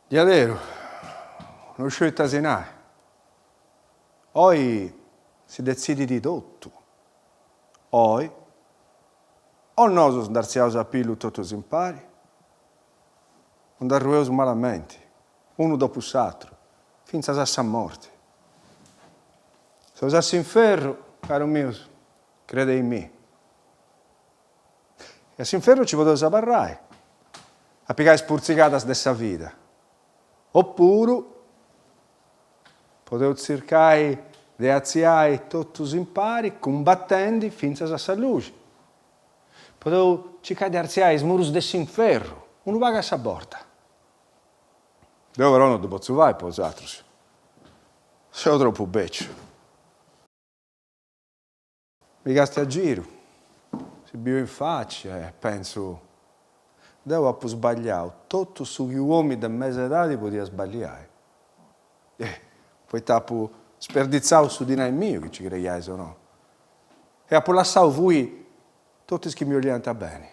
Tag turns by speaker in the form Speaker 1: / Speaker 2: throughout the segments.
Speaker 1: Diaderu, no sciu ita si nai. Oi si detzidit totu. Oi, o nosus nd'artziaus a pillu totus impari, o nd'arrueus malamenti, unu dopu s'atru, fintzas a sa morti. Seus a s'inferru, carus mius, credei-mì. E a s'inferru ci podeus abarrai, a pigai is purtzigadas de sa vida, opuru podeus tzircai de atziai totus impari cumbatendi fintzas a sa luxi. Podeus circai de artziai is murus de s'inferru, unu pagu a sa borta. Deu però no ddu potzu fai po 'osatrus, seu tropu beciu. Mi càstiu a giru, si biu in faci e pentzu, deu apu sbagliau totu su chi u'omini de mesa edadi podiat sballiai. Eh, poita apu sperditzau su dinai miu, chi ci creiais o no, e apu lassau fui totu is chi mi 'oliant beni.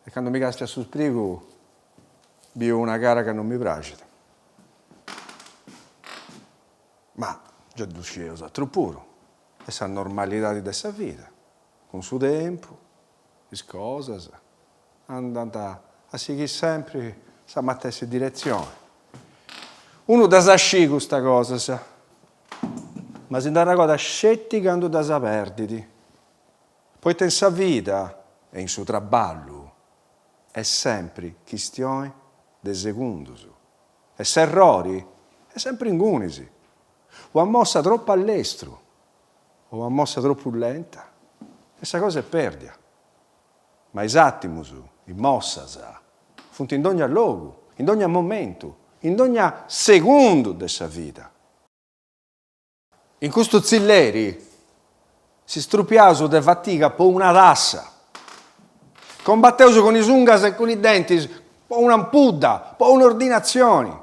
Speaker 1: E candu mi càstiu a su sprigu biu una cara ca non mi praxit. Ma già ddu scieus atrus puru, est sa normalidadi de sa vida, cun su tempu is cosas andant a sighiri sempri sa matessi diretzioni. Unu ddas scit custas cosas, ma si nd'arregodat sceti candu ddas perdit, poita in sa vida e in su traballu est sempri chistioni de segundus. E s'errori est sempri ingunis. Una mossa tropu a lestru o una mossa tropu lenta e sa cosa est pèrdia. Ma is àtimus, is mossas, funt in dogna logu, in dogna momentu, in dogna segundu de sa vida. In custu tzilleri si strupiaus de fatiga po una tassa. Combateus cun is ungas e cun is dentis po un'ampudda, po un'ordinatzioni,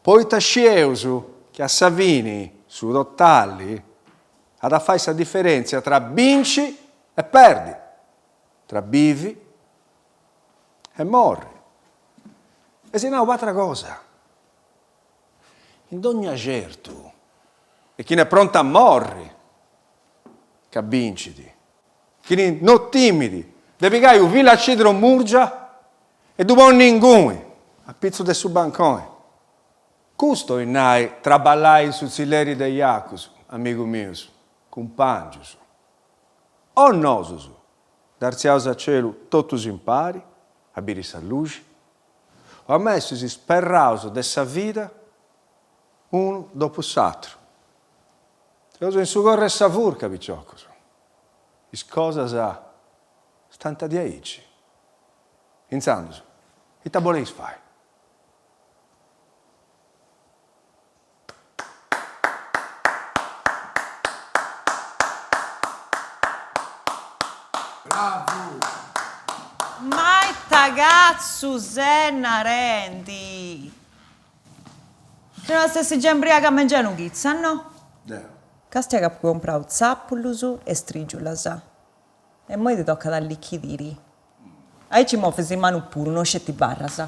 Speaker 1: poita scieus chi a sa fini su totali at a fai sa diferèntzia tra binci e perdi, tra bivi e morri. E si nau un'atra cosa. In dogna certu e chini est prontu a morri ca bincit, chini no timit de pigai u Villacidro Murgia e ddu ponni inguni, a pitzu de su banconi. Custu 'olit nai traballai in su tzilleri de Jacus, amigus mius, cumpangius. O nosus nd'artziaus a celu totus impari a biri sa luxi, O amus a essi sperraus de sa vida unu dopu s'atru. Seus in su corru 'e sa furca, piciocus. Is cosas stant diaici. Intzandus, ita boleis fai?
Speaker 2: Ma ita catzu ses narendi? Chi no as essi giai imbriagu a mengianu chitzi, no?
Speaker 1: Deu.
Speaker 2: Castia ca apu comprau tzapulus e strigiulas. E immoi ti tocat a allichidiri. Aici movis is manus puru, no sceti barras.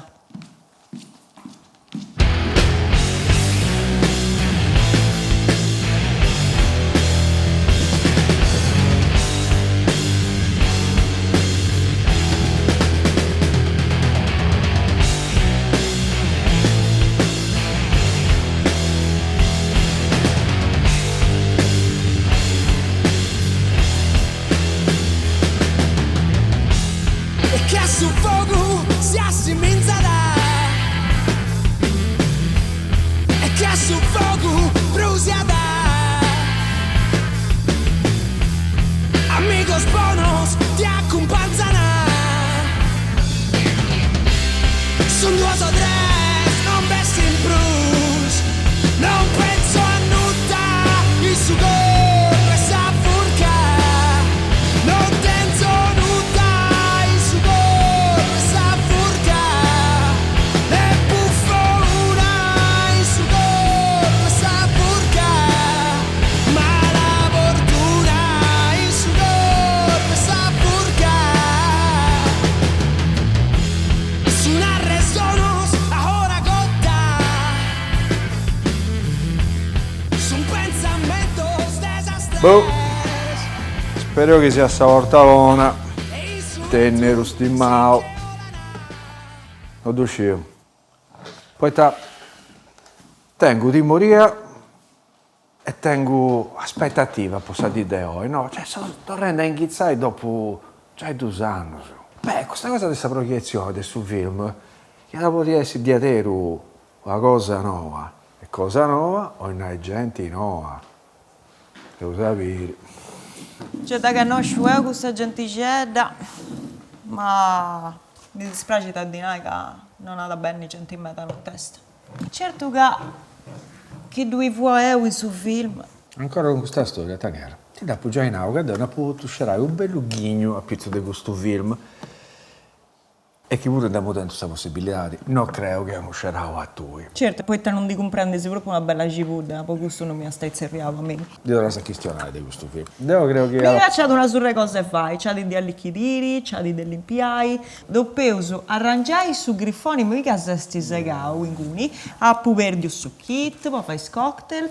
Speaker 3: E che su fogu si assiminzat.
Speaker 1: Boh, spereus chi siat sa 'orta bona, Tenneru stimau. No ddu sciu, poita tengu timoria e tengu aspetativa po sa dì de oi, no, cioè seu torrendi a inghitzai dopu giai dus annus. Beh, custa cosa de sa proietzioni de su film iat a podi essi diaderu una cosa noa, e cosa noa 'olit nai genti noa, Eus a biri.
Speaker 2: Gei dda connosciu eo custa gentixedda, ma mi dispraxit a ddi nai ca non at a benni genti meda notesta. Certu ca chi ddui fua eo in su film.
Speaker 1: Ancora cun custa storia, Taniela, ti dd'apu giai nau ca deu nd'apu potu scerai unu bellu ghignu apitzus de custu film. E chi puru nd'amu tentu sa possibilidadi, no creu chi amu scerau a tui.
Speaker 2: Certu, poita non ndi cumprendis propriu una bella cibudda, po custu non m'iast ai tzerriau a mei.
Speaker 1: Ndi torraus a chistionai de custu film. Deu creu chi.
Speaker 2: Mi ca nc'at una surra 'e cosa 'e fai, nc'at de allichidiri, nc'at de limpiai. Depeus arrangiai su grifoni mi ca s'est segau inguni, apu perdiu su kit po fai is cocktail.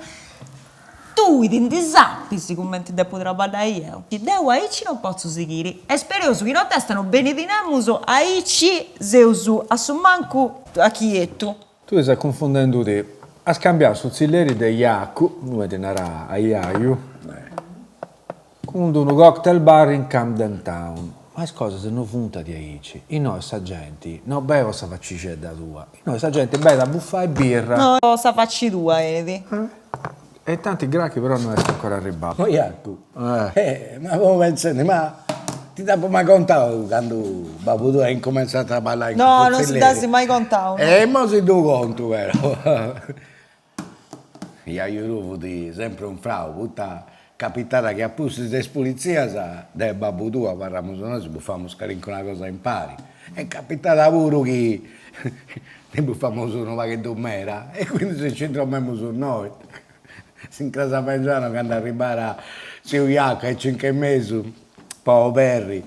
Speaker 2: Tui ti ndi sapis cumenti depu traballai eo? Deu aici non potzu sighiri e spereus chi notesta no benit nemus, aici seus a su mancu a chietu.
Speaker 1: Tui ses cunfundendudì, as cambiau su tzilleri de Jacu, cumenti naràt aiaiu, cun d'unu cocktail bar in Camden Town. Ma is cosas no funt diaici, innoi sa genti no benit po sa facixedda tua, Innoi sa genti benit a bufai birra.
Speaker 2: No, sa faci tua 'enit.
Speaker 1: E intanti Grachi però no est ancora arribau.
Speaker 3: O Jacu, eh, ma fui pentzendi, ma ti dd'apu mai contau candu babbu tuu at incumentzau a traballai in
Speaker 2: No, non si dd'as mai contau,
Speaker 3: no. E imoi si ddu contu però. Jaju tuu fut sempri unfrau, poita capitada chi a pustis de is pulitzias, deu e babbu tuu abarramus nosu bufamus calincuna cosa impari, e capitada puru chi ndi bufamus unu pagheddu meda e quindi si nci dromemus innoi. S'incras a mengianu candu arribara tziu Jacu a is cincu e mesu po oberri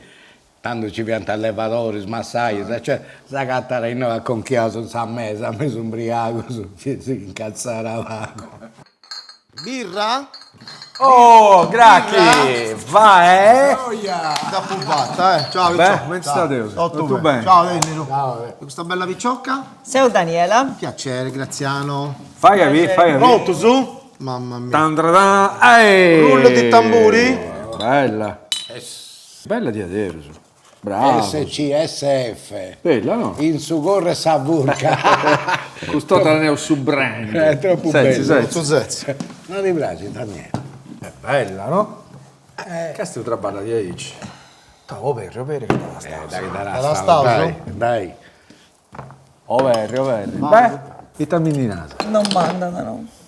Speaker 3: Tandu nci fiant allevadoris, massajus, eccetera, s'agatara innoi aconchiaus in sa mesa, mesu imbriagus, si incatzara pagu.
Speaker 4: Birra?
Speaker 1: Oh, Grachi! Vae!
Speaker 4: Dd'apu fata, eh. Ciao,
Speaker 1: Beh, cumenti stadeus?
Speaker 4: Totu beni. Ciao, Tenniru. Ciao. E custa bella piciocca?
Speaker 2: Seu Daniela.
Speaker 4: Piacere, Graziano.
Speaker 1: Fai a bì, fai a bì.
Speaker 4: Prontus? Mamma mia.
Speaker 1: Tandradan! Ehi!
Speaker 4: Rullo di tamburi?
Speaker 1: Bella. Bella diaderus. Bravus.
Speaker 3: SCSF.
Speaker 1: Bella no?
Speaker 3: In su corru 'e sa furca.
Speaker 1: Custu 'orta teneus su brand.
Speaker 3: È tropu bellu.
Speaker 1: Setzi, setzi.
Speaker 4: Totu setzi.
Speaker 3: Non ti praxit, Daniela?
Speaker 1: È bella no? Càstia su traballat diaici. Toh, oberri, oberri ca dda tastaus.
Speaker 3: Dai, dda tastaus. Dai, dai.
Speaker 1: Oberri, oberri. Beh, ita mi ndi nas?
Speaker 2: Non mandat, no.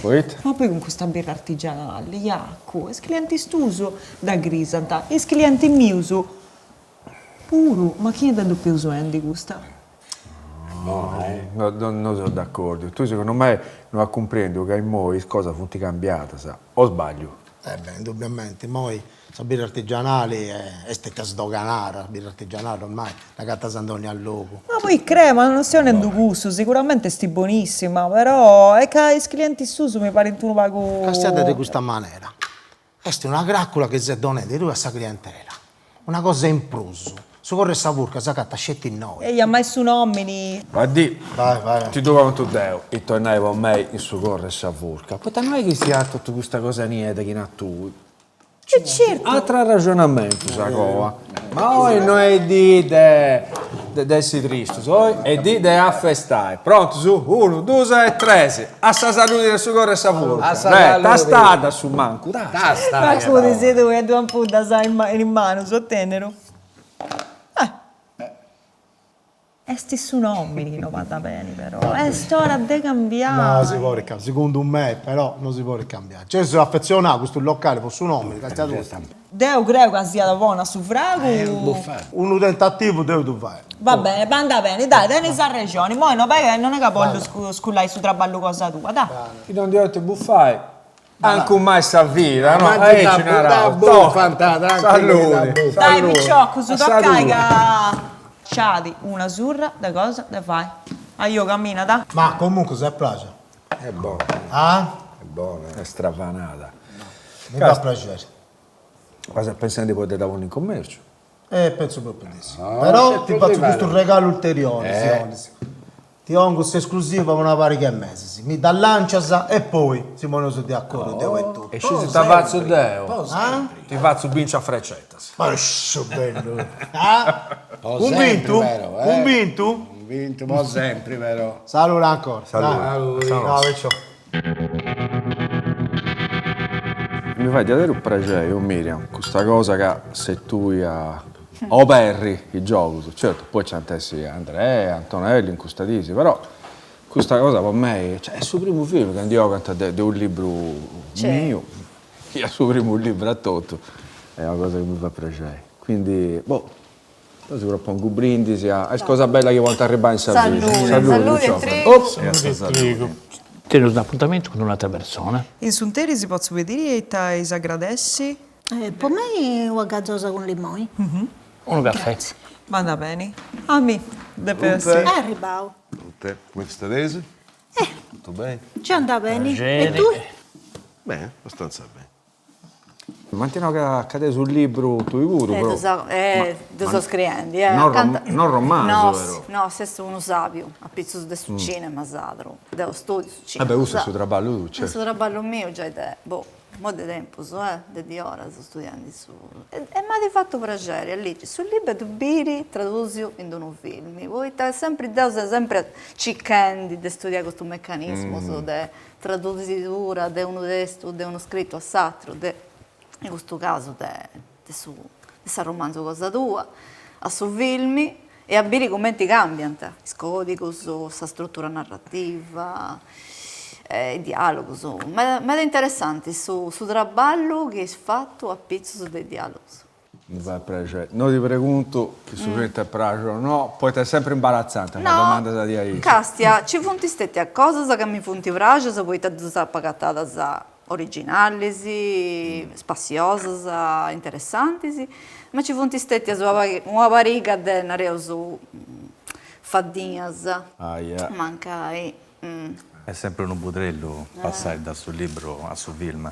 Speaker 1: Poita?
Speaker 2: Ma poi cun custa birra artigianali, Jacu, is clientis tuus dda grisant, is clientis mius puru, ma chini dda depeus 'endi custa?
Speaker 1: No, no seu d'accordiu. Tui segundu mei no as cumprendiu ca immoi is cosas funt cambiadas, o sbagliu?
Speaker 4: Eh beh, indubbiamenti, immoi Sa birra artigianali est stètia sdoganada, sa birra artigianali ormai dd'agatas in dònnia logu.
Speaker 2: Ma poi creu, ma non seu nendu cussu, sicuramente est bonissima, però est ca is clientis suus mi parint unu pagu.
Speaker 4: Castiada de custa manera, est una cracula chi ses donendi tui a sa clientela, una cosa in prus, su corru 'e sa furca s'agatat sceti innoi.
Speaker 2: Eia, ma est su nomini.
Speaker 1: Baddì,
Speaker 4: Vai, vai.
Speaker 1: ti ddu contu deu, ita 'olit nai po mei in su corru 'e sa furca, poita no est chi siat totu custa cosa niedda chi nat tui
Speaker 2: E certu!
Speaker 1: Atru arraxonamentu sa coa. Ma oi no est dì de de essi tristus, oi est dì de afestai. Prontus? Unu, dus e tres. A sa saludi de su corru 'e sa furca.
Speaker 3: A sa saludi.
Speaker 1: Tastada a su mancu, tasta.
Speaker 3: Tasta.
Speaker 2: Ma scudi tui e duas ampuddas in is manus, o Tenneru. Est su nomini chi no andat beni però, est ora de cambiai.
Speaker 4: No si podit cambiai, segundu mei però no si podit cambiai. Gei seu afetzionau a custu locali po su nomini, castia tui.
Speaker 2: Deu creu ca siat bona su fragu.
Speaker 4: Unu tentativu deu ddu fai.
Speaker 2: Va bene, bandat beni, dai, tenis arrexoni, imoi no non est ca bollu scullai su traballu cosa tua, dai.
Speaker 1: Chi non ndi 'olit bufai Ancu mai sa vida, no? Aici naraus.
Speaker 2: Saludi. Dai piciocus, tocai ca nc'at una surra de cosa de fai. Ajò, camina, da.
Speaker 4: Ma comunque s'est praxia.
Speaker 3: Est bona.
Speaker 4: Ah?
Speaker 3: Est bona.
Speaker 1: Est stravanada.
Speaker 4: Mi fait praxeri.
Speaker 1: Ma ses pensendi poi de dda ponni in commerciu?
Speaker 4: Eh, pentzu propriu de si. Però ti fatzu custu regalu ulteriori, si 'olis. Ti 'ongu s'esclusiva po una pariga 'e mesis, mi dda lancias e poi si poneus de acordiu deu e tui.
Speaker 1: E scisi ita fatzu deu? Ti fatzu binci a frecetas.
Speaker 4: Ma issu bellu! Cunvintu? Cunvintu?
Speaker 3: Cunvintu po sempri però.
Speaker 4: Saludi ancora.
Speaker 1: Saludi.
Speaker 4: Ciao picciò.
Speaker 1: Mi fait diaderus prexeri, o Miriam, custa cosa ca ses tui a oberri is giogus, certu poi nci ant essi Andrea, Antonello in custa diis, però custa cosa po mei, cioè est su primu film ca ndi 'ogant de unu libru miu, chi est su primu libru a totu, est una cosa chi mi fait prexeri, quindi boh Deu si propongu brindisi a is cosas bellas chi podint arribbai in sa vida.
Speaker 5: Saludi e
Speaker 1: trigu.
Speaker 6: Teneus un'apuntamentu cun un'atra persona.
Speaker 2: In s'interis si potzu pediri ita eis agradessi?
Speaker 5: Po mei una gazosa cun limoni.
Speaker 6: Unu cafè.
Speaker 2: Bandat beni. A mi depet essi.
Speaker 5: Est arribau.
Speaker 7: Salute, cumenti stadeis? Tutto beni?
Speaker 5: Nci andat beni. E tui?
Speaker 7: Beni, abastanza beni.
Speaker 1: M'ant nau ca ca tenis unu libru tui puru,
Speaker 8: però. Eh, ddu seu scriendi, eh.
Speaker 1: Non romanzu,
Speaker 8: però. No, est unu sàbiu apitzus de su cinema sadru. Deu studiu su cinema.
Speaker 1: Eh beh, custu est su traballu tuu, certu.
Speaker 8: Est su traballu miu giai de, boh, imoi de tempus, eh, de diora seu studiendi su. E m'at fatu praxeri a ligi su libru e ddu biri tradusiu in d'unu filmi, poita sempri deu seu sempri circhendi de studiai custus mecanismus de tradusidura de unu testu de unu scritu a s'atru, de, in custu casu de de su de s'arromanzu cosa tua, a su filmi e a biri cumenti cambiant is codigus, sa strutura narrativa, is dialogus, meda meda interessanti su su traballu chi est fatu apitzus de is dialogus.
Speaker 1: Mi fait prexeri. No ti preguntu chi su film t'est praxu o no, poita est sempri imbaratzante a fai domandas diaici.
Speaker 8: No, castia, nci funt stetias cosas ca mi funt praxias poita ddas apu agatadas originalis, spassiosas, interessantis, ma nci funt stetias una pariga de, nareus, faddinas, mancai.
Speaker 9: Est sempre unu budrellu passai da su libru a su film.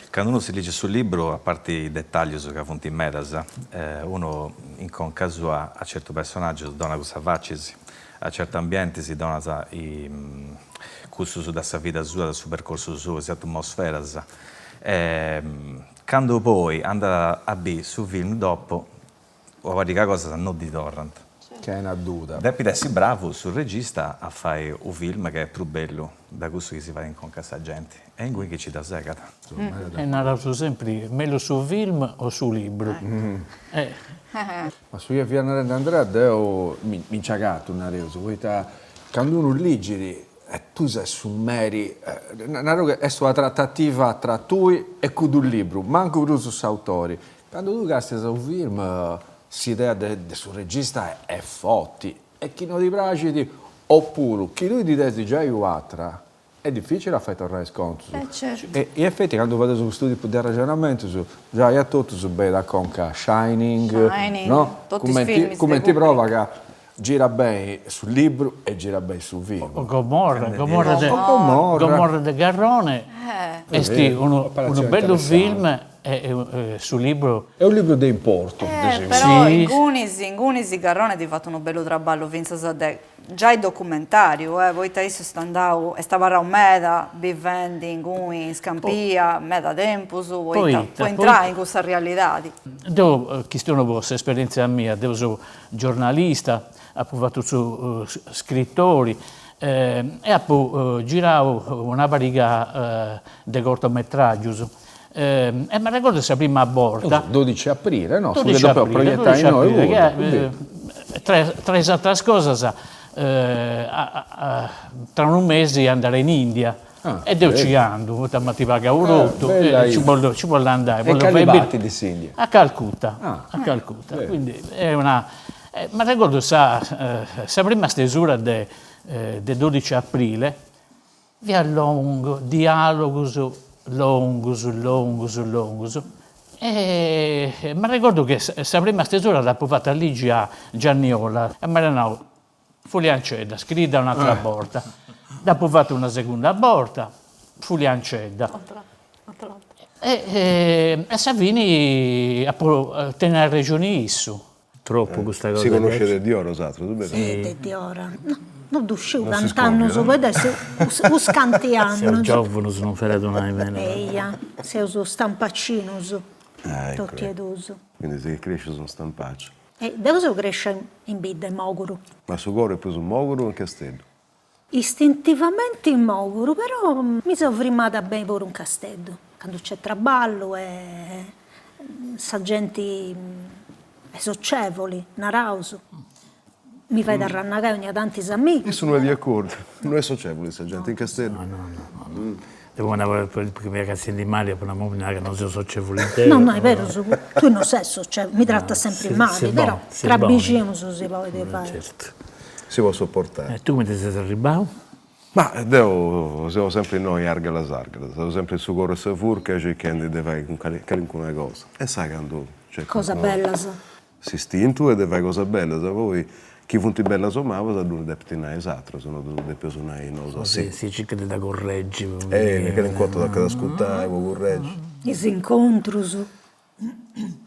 Speaker 9: Candu unu si ligit su libru, a parti is detallius ca funt medas, unu in conca sua a certus personaggius donat cussas facis, a certus ambientis donat cussus de sa vida sua, de su percorsu suu, is atmosferas. Candu poi andat a biri su film dopo Una pariga 'e cosas no ddi torrant.
Speaker 1: Chena duda.
Speaker 9: Depit essi bravu su regista a fai u film ca est prus bellu de cussu chi si fait in conca a sa genti. E inguni chi ci dda segat.
Speaker 6: E naraus sempri, mellus su film o su libru?
Speaker 1: Ma su chi fiat narendi Andrea deu mi nci agatu, nareus, poita candu unu ligit e tui ses su meri, nareus ca est una tratativa tra tui e cuddu libru, mancu prus s'autori, Candu tui castias unu film s'idea de su regista est forti e chi no ti praxit opuru chi tui ndi tenis giai u'atra est dificili a fai torrai is contus. E in effetti candu fadeus custu tipu de arraxonamentus giai a totus benit a conca Shining, no? Cumenti cumenti prova ca girat beni su libru e girat beni su film.
Speaker 6: O Gomorra, Gomorra de Gomorra de Garrone est unu unu bellu film e su libru.
Speaker 1: Est unu libru de importu.
Speaker 8: Però ingunis ingunis Garrone at fatu unu bellu traballu fintzas de giai documentariu poita issu est andau est abarrau meda bivendi inguni in Scampia meda tempus poita po intrai in cussa realidadi.
Speaker 6: Deu chistionu po s'esperientzia mia, deu seu giornalista, apu fatu su scritori e apu girau una pariga de cortometraggius e m'arregordu sa prima borta.
Speaker 1: Dodici aprile, no? Su chi depeus proietai innoi
Speaker 6: puru. Tra is atras cosas tra unu mesi andara in India E deu ci andu, poita m'ant pagau totu, e ci bollu ci bollu andai.
Speaker 1: E cali parti de s'India?
Speaker 6: A Calcutta, a Calcutta, quindi est una, m'arregordu sa sa prima stesura de de dodici aprile, fiat longu, dialogus longus longus longus, e m'arregordu che sa prima stesura dd'apu fata ligi a Gianni Ola e m'at nau Fuliancedda, scriidda un'atra borta. Dd'apu fatu una segunda borta, Fuliancedda. E a sa fini apu tenni arrexoni issu. Tropu custa cosa.
Speaker 7: Si connoscit de diora 'osatrus, beru?
Speaker 5: Si, de diora. No, no ddu sciu cant'annus, podit essi us canti annus.
Speaker 6: Seus giovunus, non fait a ddu nai meda.
Speaker 5: Eia, seus stampacinus, totu e dus.
Speaker 7: Quindi seis crescius in Stampace.
Speaker 5: E deu seu crescia in bidda, in Moguru.
Speaker 7: Ma su coru est prus in Moguru o in Casteddu?
Speaker 5: Istintivamenti in Moguru, però mi seu frimada beni puru in Casteddu, candu nc'est traballu e sa genti est socievoli, naraus, mi fait arrannagai ogna tanti is amigus.
Speaker 7: Issu no est de acordu, no est socievoli sa genti in Casteddu.
Speaker 6: No no no, deu candu mi cassiendi mali apu nau, mi nau ca non seu socievoli deu.
Speaker 5: No no est berus, tui non ses socievoli, mi tratas sempri mali, però tra bixinus si podit fai.
Speaker 6: Certu.
Speaker 7: Si po sopportai.
Speaker 6: E tui cumenti ses arribbau?
Speaker 7: Ma deu seu sempri innoi argalas argalas, seu sempri in su coru 'e sa furca circhendi de fai calincuna cosa. E sai candu
Speaker 5: nc'est Cosa bellas.
Speaker 7: S'istintu est de fai cosas bellas, poi chi funt bellas o mabas ddu depint nai is atrus, no ddu depeus nai nosu a
Speaker 6: si. Si circat de dda curregi.
Speaker 7: E calincuna 'orta tocat a ascurtai po curregi.
Speaker 5: Is incontrus.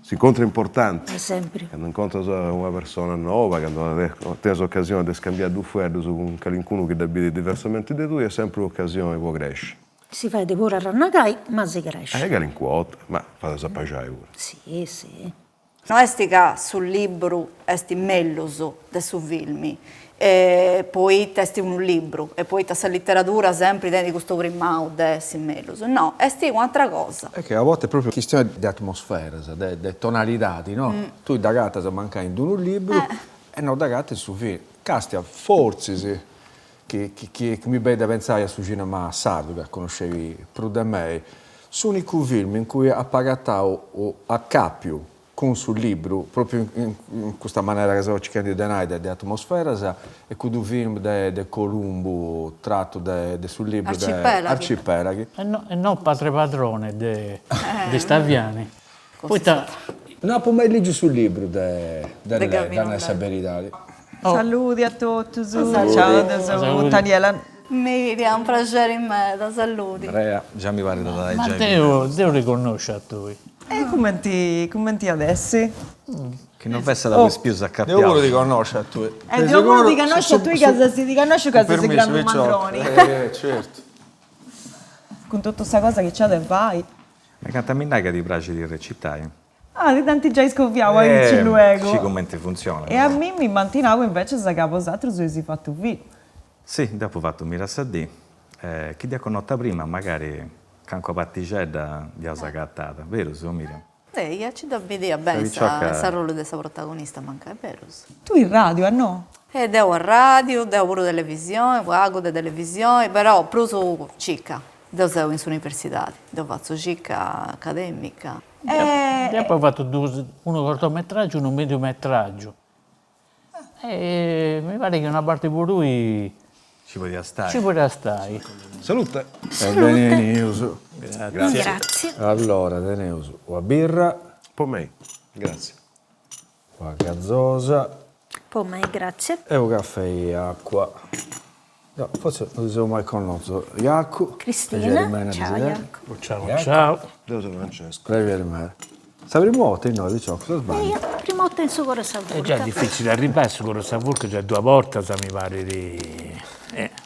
Speaker 7: S'incontru est importanti.
Speaker 5: Est sempri.
Speaker 7: Candu incontras una persona noba, candu tenis ocasioni de scambiai dus fueddus cun calincunu chi dda bidit diversamenti de tui est sempri un'ocasioni po cresci.
Speaker 5: Si fait puru arrannagai, ma si crescit.
Speaker 7: E calincuna 'orta, ma fait a s'apaxiai puru.
Speaker 5: Si, si.
Speaker 8: No est ca su libru est mellus de su filmi, poita est unu libru e poita sa literadura sempri tenit custu primau de essi mellus, no, est u'atra cosa.
Speaker 1: Est che a bortas est propriu chistioni de atmosferas, de tonalidadi, no? Tui dd'agatas mancai in d'unu libru e no dd'agatas in su film. Castia, fortzis, chi chi mi benit de pentzai a su cinema sardu, ca connosceis prus de mei, s'unicu film in cui apu agatau acapiu cun su libru, propriu in custa manera ca seu circhendi de nai, de atmosferas, est cuddu film de Columbu tratu de su libru de Arcipelaghi.
Speaker 6: E no Padre Padrone de Taviani, poita.
Speaker 1: No apu mai ligiu su libru de Lea, a nai sa beridadi.
Speaker 2: Saludi a totus, ciao deu seu Taniela.
Speaker 8: Miriam, praxeri meda, saludi.
Speaker 9: Andrea, già mi parit de dd'ai
Speaker 6: giai bida. Ma deu, deu riconnosciu a tui.
Speaker 2: E cumenti, cumenti iat essi?
Speaker 9: Chi no fessat po is pius acapiaus.
Speaker 1: Deu puru ti connosciu a tui.
Speaker 2: E deu puru ti connosciu a tui ca ses, ti connosciu ca ses grandu mandroni.
Speaker 1: Eh, certu.
Speaker 2: Cun totu sa cosa chi nc'at de fai.
Speaker 9: Megant a mi nai ca ti praxit recitai.
Speaker 2: Ah, ti dd'ant giai scoviau aici luegu.
Speaker 9: Sciu cumenti funtzionat.
Speaker 2: E a mimmi m'ant nau invecias ca bosatrus eis fatu film.
Speaker 9: Si, deu apu fatu Mira sa dì, chi dd'ia connota prima magari calincuna partixedda dd'iaus agatada, berus o Miriam?
Speaker 8: Eia, ci dda bidia beni s'arrolu de sa protagonista mancai, berus?
Speaker 2: Tui in radiu, a no?
Speaker 8: E deu a radiu, deu puru televisioni, pagu de televisioni, però prus cica, deu seu in s'universidadi, deu fatzu cica academica.
Speaker 6: Deu apu fatu duus, unu cortometraggiu e unu mediumetraggiu e mi parit chi una parti po tui
Speaker 9: Ci podiat stai.
Speaker 6: Ci podiat stai.
Speaker 7: Salute.
Speaker 1: E benenius.
Speaker 5: Grazie. Grazie.
Speaker 1: Allora teneus una birra.
Speaker 7: Po mei, grazie.
Speaker 1: Una gazosa.
Speaker 5: Po mei, grazie.
Speaker 1: E unu caffei e acua. No, fortzis no si seus mai connotus. Jacu.
Speaker 5: Cristina, ciao Jacu.
Speaker 6: Ciao ciao.
Speaker 7: Deu seu Francesco.
Speaker 1: Prexeri meda. Sa primu 'orta innoi, piciocus, o sbagliu?
Speaker 5: Eia, primu 'orta in su Coru 'e sa Furca.
Speaker 6: Est giai dificili arribbai a su Coru 'e sa Furca, giai duas bortas mi parit.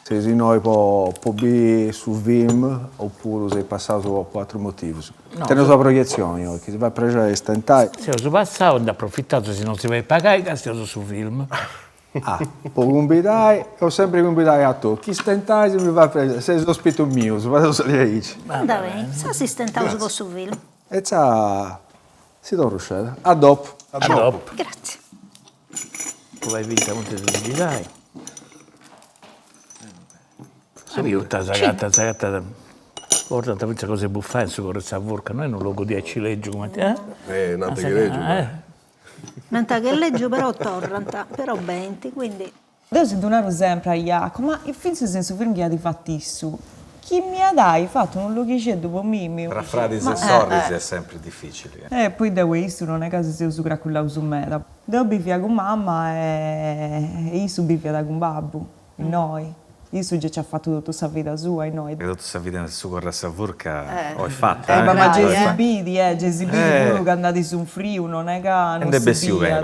Speaker 1: Seis innoi po po biri su film opuru seis passaus po atrus motivus? Teneus una proietzioni oi, chi si fait prexeri stentai.
Speaker 6: Seus passaus, nd'aprofitaus si non si fait pagai, castiaus su film.
Speaker 1: Ah, po cumbidai, eus sempri cumbidai a totu, chi stentais mi fait prexeri, seis ospitis mius, fadeus diaici.
Speaker 5: Andat beni, sa si stentaus po su film.
Speaker 1: E insa si torru sceda. A dopu.
Speaker 6: A dopu.
Speaker 5: Gratzie.
Speaker 6: Po fai finta cumenti de si girai. Sa piuta s'agatat, s'agatat, portant fintzas cosa 'e bufai in su coru 'e sa furca, no est unu logu diaici lègiu cumenti eh?
Speaker 7: Eh, nant chi lègiu ma.
Speaker 5: Nant chi est lègiu però torrant, però benint, quindi.
Speaker 2: Deu si ddu naru sempri a Jaco, ma fintzas in su film chi at fatu issu, chi m'iat ai fatu unu loghixeddu po mimi.
Speaker 9: Tra fradis e sorris est sempri dificili.
Speaker 2: E poi deu e issu non est ca si seus cracullaus meda. Deu bivia cun mama e issu biviat cun babbu, innoi. Issu gei ci at fatu totu sa vida sua innoi.
Speaker 9: Totu sa vida in su corr'e sa furca oi fata
Speaker 2: eh. Ma gei si bidi eh, gei si bidi puru candu at sunfriu, non est ca non si biat.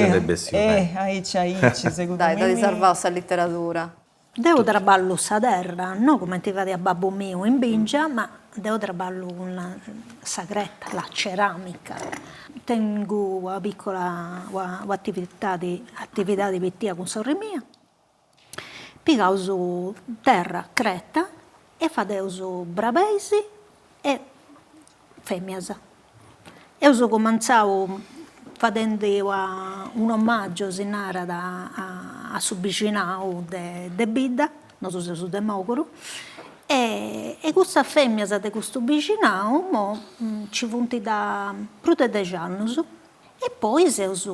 Speaker 9: Nd'est bessiu beni.
Speaker 2: Eh, aici aici, segundu
Speaker 8: mimi. Dai, dd'at sarvau sa literadura.
Speaker 5: Deu traballu sa terra, no cumenti fadiat babbu miu in bingia, ma deu traballu cun sa creta, la ceramica. Tengu una piccola, una attividadi attividadi pitia cun sorri mia. Pigaus terra, creta e fadeus brabeis e femias. Eus cumentzau fadendi una un'omaggio, si narat, a su bixinau de de bidda, nosu seus de Moguru, e e custas femias de custu bixinau imoi nci funt da prus de dexi annus e poi seus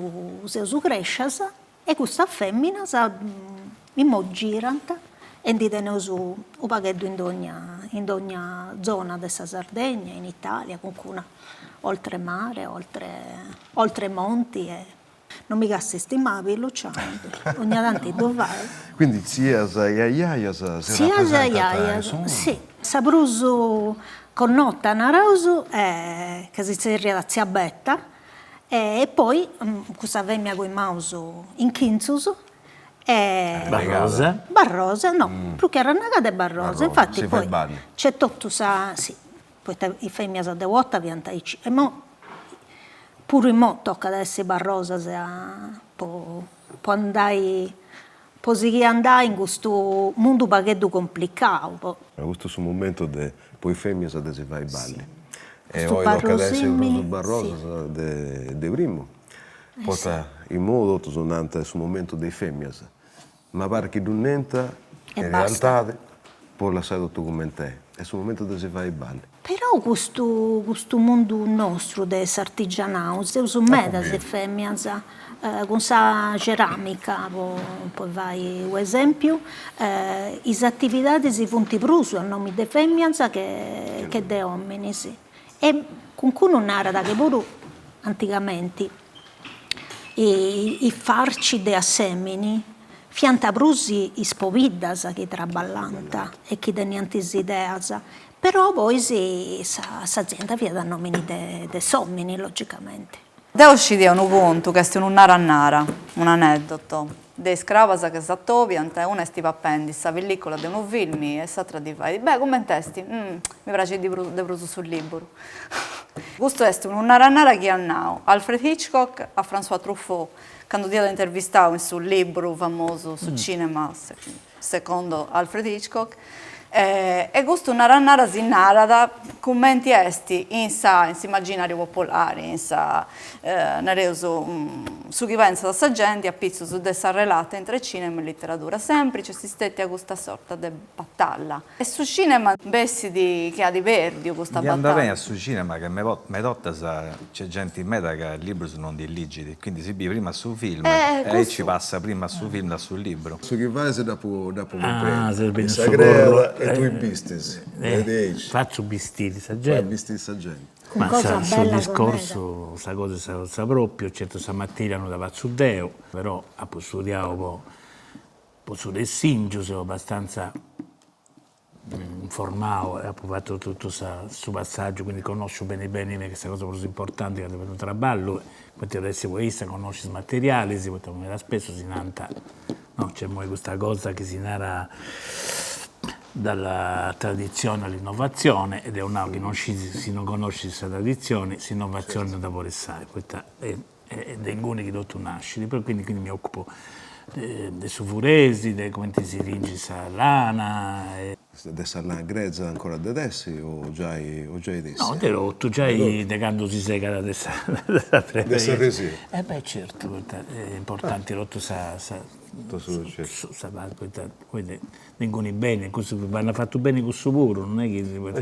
Speaker 5: seus crescias E custas feminas imoi girant e ndi teneus u' pagheddu in dogna in dogna zona de sa Sardegna, in Italia, cuncuna oltre mare, oltre oltre monti e non mi cassist mabi Luciano, 'onnia tanti ddu fai.
Speaker 7: Quindi tzias e aiaias si
Speaker 5: Tzias e aiaias, si. Sa prus connota naraus est ca si zerriat tzia Betta E poi cussa femia coimaus in chintzus e.
Speaker 6: Barrosa.
Speaker 5: Barrosa, no, prus che arrannegada est barrosa, infati poi nc'est totu sa, si, poita is femias de u' 'orta fiant aici, e imoi puru imoi tocat a essi barrosas po po andai, po sighì a andai in custu mundu u' pagheddu complicau po.
Speaker 7: Custu est su momentu de po is femias de si fai balli. E oi tocat a essi prus barrosas de primu, poita imoi totus nant est su momentu de is femias, ma parit chi ddu nent in realtadi po lassai totu cument'est, est su momentu de si fai balli.
Speaker 5: Però custu custu mundu nostru de s'artigianau seus medas is femias cun sa ceramica po po fai u' esempiu is atividadis funt prus a nomi de femias che che de ominis e cuncunu narat chi puru antigamenti is farci de assemini fiant prus is pobiddas chi traballant e chi teniant is ideas Però poi s'azienda fiat a nomini de s'omini, logicamenti.
Speaker 8: Deu scidia unu contu ca est unu nara nara, un'aneddoto, de is crabas ca s'atobiant e una est papendi sa pellicula de unu filmi e s'atra ddi fait, beh cument'est? Mi praxit de prus de prus su liburu. Custu est unu nara nara chi at nau Alfred Hitchcock a François Truffaut candu dd'iat intervistau in su liburu famosu Su cinema secondo Alfred Hitchcock, e custu nara nara si narat cumenti est in sa in s'immaginariu popolari, in sa nareus su chi pentzat sa genti apitzus de sa relata intre cinema e literadura, sempri nc'est stetia custa sorta de batalla e su cinema bessit chi at perdiu custa
Speaker 9: batalla. Ndi andat beni a su cinema ca meda 'ortas nc'est genti meda ca librus non ndi ligit, quindi si bit prima su film e aici passat prima su film da su libru.
Speaker 7: Su chi fais dd'apu dd'apu cumprendi. Issa creat e tui bistis, est diaici.
Speaker 6: Fatzu bistiri sa genti.
Speaker 7: Fai bistiri sa genti.
Speaker 6: Ma su discorsu, sa cosa est sa propriu, certu sa materia non dda fatzu deu, però apu studiau po po su tessingiu, seu abbastanza informau e apu fatu totu sa su passaggiu, quindi connosciu beni beni ca est sa cosa prus importanti candu fais unu traballu, cumenti at essi po issa, connosci is materialis, poita meda spessu si nant, no, nc'est imoi custa cosa chi si narat dalla tradizione all'innovazione e deu nau chi non scis, si non connoscis sa tradizioni, s'innovazioni non dda podis fai, poita est de inguni chi totu nascit, però quindi quindi mi occupo de su furesi, de cumenti si tingit sa lana
Speaker 7: e. De sa lana grezza ancora de tessi o giai o giai
Speaker 6: tessia? No, de totu, giai de candu si segat de sa de sa
Speaker 7: De s'arresia.
Speaker 6: E beh certu, poita est importanti totu sa sa sa poita poi de inguni benit, cussu bandat fatu beni cussu puru, non est chi si poita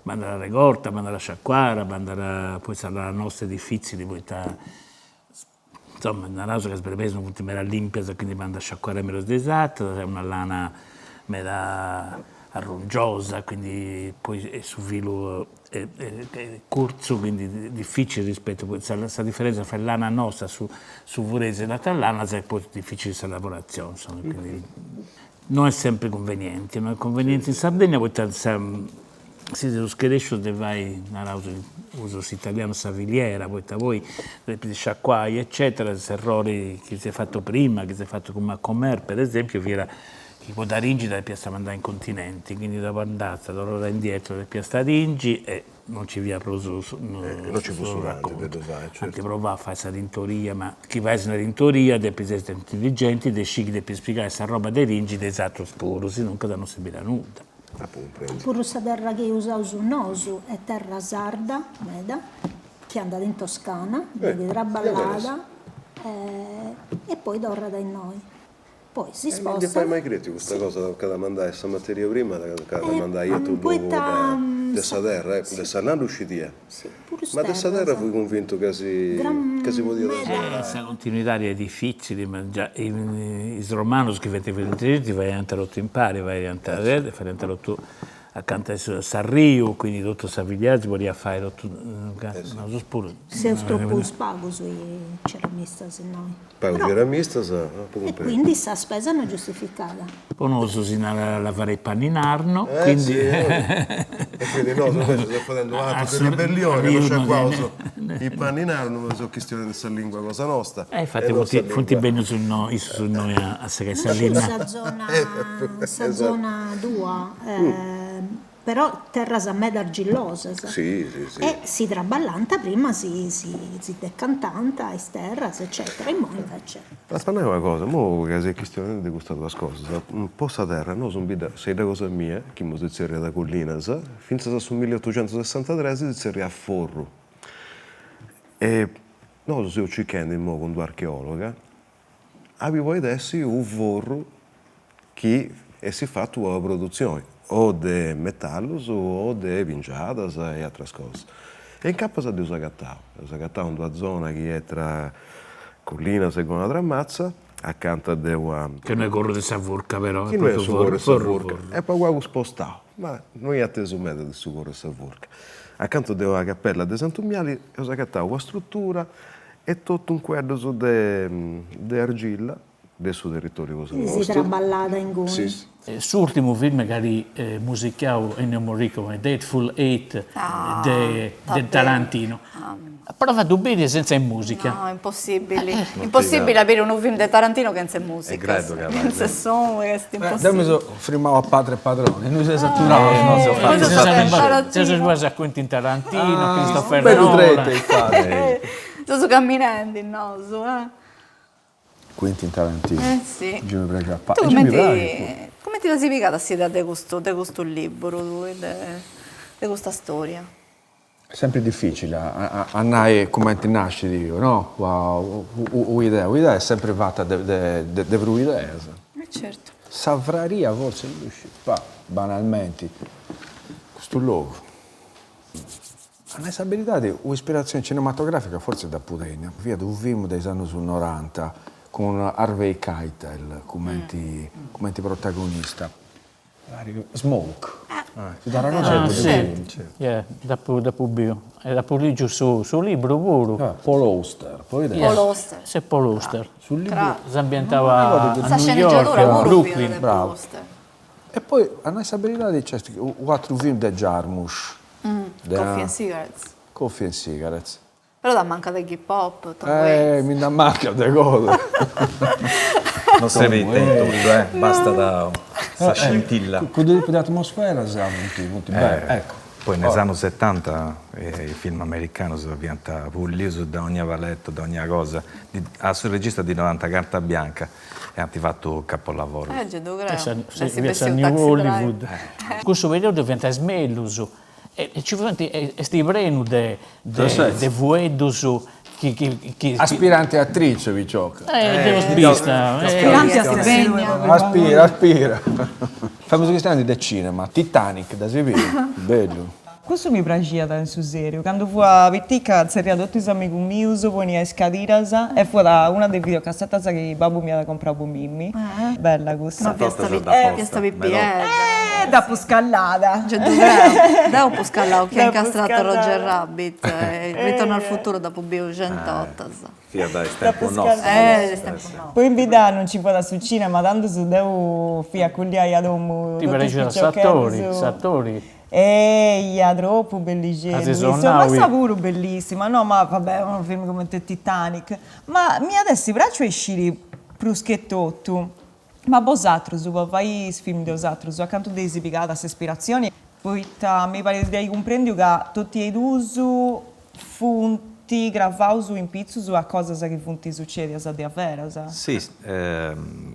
Speaker 6: bandat arregorta, bandat sciacuada, bandat, poi sa lana nosta est difitzili poita insoma naraus ca is brebeis non funt meda limpias quindi bandat sciacuada mellus de is ateras, est una lana meda arrungiosa, quindi poi su filu est curtzu, quindi dificili rispettu, sa differenza fra lana nosta, su su furesi e is ateras lanas est poi dificili sa lavorazioni, insoma, quindi. No est sempri cunvenienti, no est cunvenienti in Sardegna poita sa si seus scarescius de fai, naraus, usu s'italianu, sa filiera, poita poi depis sciacuai eccetera, s'errori chi s'est fatu prima, chi s'est fatu cun Macomer per esempiu, fiat chi po dda ringi dda depiast mandai in continenti, quindi dopu andat, torrat indietro, depiast ringi e non nci fiat prus su
Speaker 7: Non ci fut su raccontu. De ddu fai, certu.
Speaker 6: Ant provau a fai sa tintoria, ma chi fais una tintoria depis essi intelligenti de sciri chi depis pigai sa roba de ringi de is atrus puru, sinuncas non serbit a nudda.
Speaker 7: Apu cumprendiu.
Speaker 5: Puru sa terra chi usaus nosu est terra sarda meda, chi andat in Toscana, benit traballada e poi torrat a innoi. Poi si
Speaker 7: spostat. Non dd'apu mai crètiu custa cosa, tocat a mandai sa materia prima, tocat a mandai a atru logu de sa terra, de sa lana ddu scidia, ma de sa terra fui cunvintu ca si ca si podiat
Speaker 6: asorai. Sa continuidadi est dificili, ma già is romanus chi fiant intelligenti faiant totu impari, faiant faiant totu Acanta 'e s'arriu, quindi totu sa filiera si podiat fai totu, nosus puru.
Speaker 5: Seus tropus pagus is ceramistas innoi.
Speaker 7: Pagus ceramistas, apu
Speaker 5: cumpresu. E quindi sa spesa no giustificat.
Speaker 6: Po nosu si narat lavare i panni in Arno, quindi.
Speaker 7: E quindi nosu invece seus fadendu atu de ribellioni, no sciacuaus i panni in Arno, ma seus chistionendi sa lingua cosa nosta.
Speaker 6: E infati funt bennius issus innoi a segai sa linna.
Speaker 5: Sa zona sa zona tua però terras meda argillosas
Speaker 7: si si si
Speaker 5: e si traballant prima si si decantant is terras eccetera immoi invece.
Speaker 7: Basta nai una cosa, imoi ca seis chistionendi de custas duas cosas, po sa terra nosu in bidda, sa 'idda cosa mia, chi imoi si zerriat Collinas, finzas a su milliottoxentusessantatres si zerriat Forru e nosu seus circhendi imoi cun d'u'archeologa Abi podit essi unu forru chi essit fatu una produtzioni o de metallus o de pingiadas e atras cosas. E incapas dd'eus agatau, dd'eus agatau in d'una zona chi est tra Collinas e Gonnatramatza, acanta de una.
Speaker 6: Chi no est corru de sa furca però,
Speaker 7: est propriu forru forru. Est pagu pagu spostau, ma no est atesu meda de su corru 'e sa furca. Acanta de una capella de Santu Miali eus agatau una strutura E totu in cueddus de argilla de su territoriu cosa
Speaker 5: nostu. Si traballada inguni.
Speaker 7: Si.
Speaker 6: S'urtimu film chi at musicau Ennio Morricone, The Hateful Eight de Tarantino. Prova a ddu biri senza 'e musica.
Speaker 8: No, impossibili. Impossibili a biri unu film de Tarantino chentza 'e musica. Chentza 'e sonu est impossibili.
Speaker 1: Deu mi seu frimau a Padre Padrone, innui seis aturaus no seu
Speaker 6: fatu. Seus arribaus a Quentin Tarantino, Christopher Nolan.
Speaker 1: Bellu tretu infati.
Speaker 8: Seus camminendi nosu, eh.
Speaker 1: Quentin Tarantino.
Speaker 8: Eh si.
Speaker 1: Gei mi praxit a
Speaker 8: Tu cumenti cumenti dda ses pigada s'idea de custu de custu liburu tui de de custa storia?
Speaker 1: Est sempri dificili a a nai cumenti nascit no u'idea, u'idea est sempri fata de de de prus ideas.
Speaker 8: Eh certu.
Speaker 1: Sa fraria fortzis ddu sciu, bah, banalmenti, custu logu. A nai sa beridadi, u'ispiratzioni cinematografica fortzis dd'apu tennia, fiat unu film de is annus noranta cun Harvey Keitel cumenti cumenti protagonista, Smoke, si dd'arregordat?
Speaker 6: Ah si, yeah, dd'apu dd'apu biu e dd'apu ligiu su su libru puru.
Speaker 1: Paul Auster, poita?
Speaker 8: Paul Auster.
Speaker 6: Si Paul Auster.
Speaker 1: Su libru.
Speaker 6: S'ambientava a
Speaker 8: Sa
Speaker 6: New
Speaker 8: sceneggiatura
Speaker 6: York,
Speaker 8: puru fiat
Speaker 6: Brooklyn.
Speaker 8: de Paul Auster.
Speaker 1: E poi, a nai sa beridadi, nc'est u' atru film de Jarmusch
Speaker 8: Coffee and Cigarettes.
Speaker 1: Coffee and Cigarettes.
Speaker 8: Però t'ammancat Iggy Pop, Tom Waits.
Speaker 1: Eh, mi nd'ammancat de cosa.
Speaker 9: Non servit totu, eh, bastat sa scintilla.
Speaker 1: Cuddu tipu de atmosferas funt funt bellas, ecco.
Speaker 9: Poi in is annus setanta is film americanus fiant pullius de ogna paletu, de ogna cosa. A su regista ddi donant carta bianca E ant fatu capolavoros.
Speaker 8: Eh, gei ddu creu.
Speaker 6: Fiat sa New Hollywood. Cussu periodu fiant is mellus e ci funt, est prenu de de fueddus chi chi.
Speaker 1: Aspirante attrice picioca.
Speaker 6: Eh, dd'eus bista.
Speaker 2: Aspirante a stipendio.
Speaker 1: Aspira, aspira. Femus chistionendi de cinema, Titanic, dd'as biu? Bellu.
Speaker 2: Cussu mi praxiat in su seriu, candu fua pitica tzerria totu is amigus mius, ponia is cadiras e fuat una de is videocassetas chi babbu m'iat comprau po mimmi, bella cussa.
Speaker 8: Ma fiasta fiasta pipiedda.
Speaker 2: Dd'apu scallada.
Speaker 8: Gei ddu creu. Deu apu scallau chi ha incastrato Roger Rabbit e Ritorno al futuro dd'apu biu cent'ortas.
Speaker 9: Fiat a is tempus nostus. Eh,
Speaker 8: is tempus nostus.
Speaker 2: Poi in bidda non nci fuat su cinema, tandus deu fia aculliai a domu
Speaker 6: Ti totus is praxiat s'atori, piciocheddus. s'atori.
Speaker 2: Eia, tropu bellixeddu issu, ma issa puru bellissima, no ma va bè, unu film cumenti Titanic, ma m'iat essi praxiu a isciri prus che totu, ma bosatrus po fai is film de 'osatrus a cantu dd'eis pigada s'ispiratzioni, poita mi parit de ai cumprendiu ca totu e duus funt cravaus in pitzus a cosas chi funt sucedias diaveras.
Speaker 9: Si,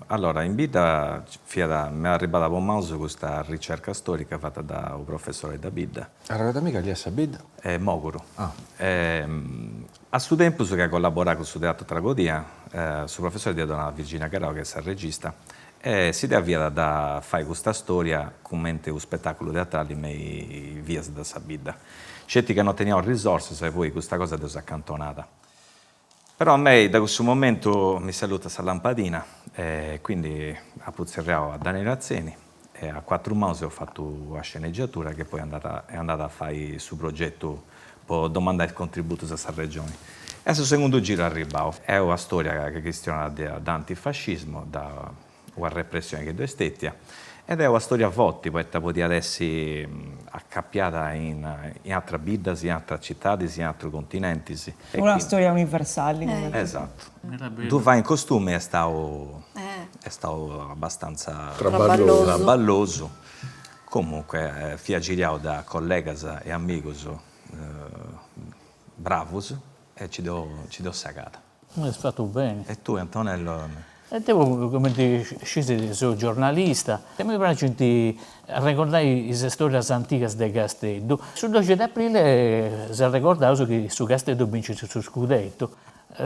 Speaker 9: allora in bidda fiat, m'est arribbada po manus custa ricerca storica fata da u' professori de bidda.
Speaker 1: Arregodamì cali est sa bidda?
Speaker 9: Moguru. A su tempus chi at collaborau cun su Teatru Tragodia, su professori dd'iat donau a Virginia Garau, chi est sa regista, e s'idea fiat de fai custa storia cumenti unu spetaculu teatrali me is vias de sa bidda. Sceti ca no teniaus risorsas e poi custa cosa dd'eus acantonada. Però a mei da cussu momentu mi s'est alluta sa lampadina e quindi apu tzerriau a Daniele Atzeni e a cuatru manus eus fatu una sceneggiatura che poi est andada est andada a fai su progetu po domandai is contributus a sa Regioni. E a su segundu giru est arribau. Est una storia chi chistionat de antifascismu, de una repressioni chi ddoi est stetia, ed est una storia forti poita podiat essi acapiada in atras biddas, in atras citadis, in atrus continentis.
Speaker 2: Una storia universali.
Speaker 9: Esattu. Ddu fai in costumi est stau est stau abbastanza traballosu, comunque fia giriau da collegas e amigus bravus e ci dd'eus segada.
Speaker 6: Est fatu beni.
Speaker 9: E tui Antonello?
Speaker 6: E deu, cumenti scis, seu giornalista e mi praxint arregordai is storias antigas de Casteddu. Su doxi de aprile s'arregordaus chi su Casteddu bincit su scudetu.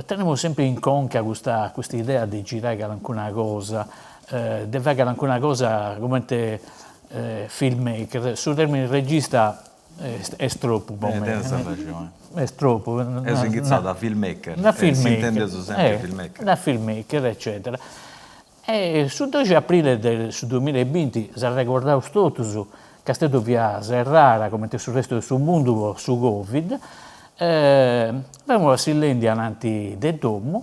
Speaker 6: Tenemus sempri in conca custa custa idea de girai calincuna cosa, de fai calincuna cosa cumenti filmmaker. Su termini regista Est tropu po mei.
Speaker 9: Tenis arrexoni.
Speaker 6: Est tropu.
Speaker 9: Eus inghitzau da filmmaker. Da filmmaker. Si intendeus sempri filmmaker.
Speaker 6: Da filmmaker eccetera. E su doxi aprile de su duamilla e binti, s'arregordaus totus, Casteddu fiat serrada cumenti su restu de su mundu po su Covid, femus passillendi ananti de domu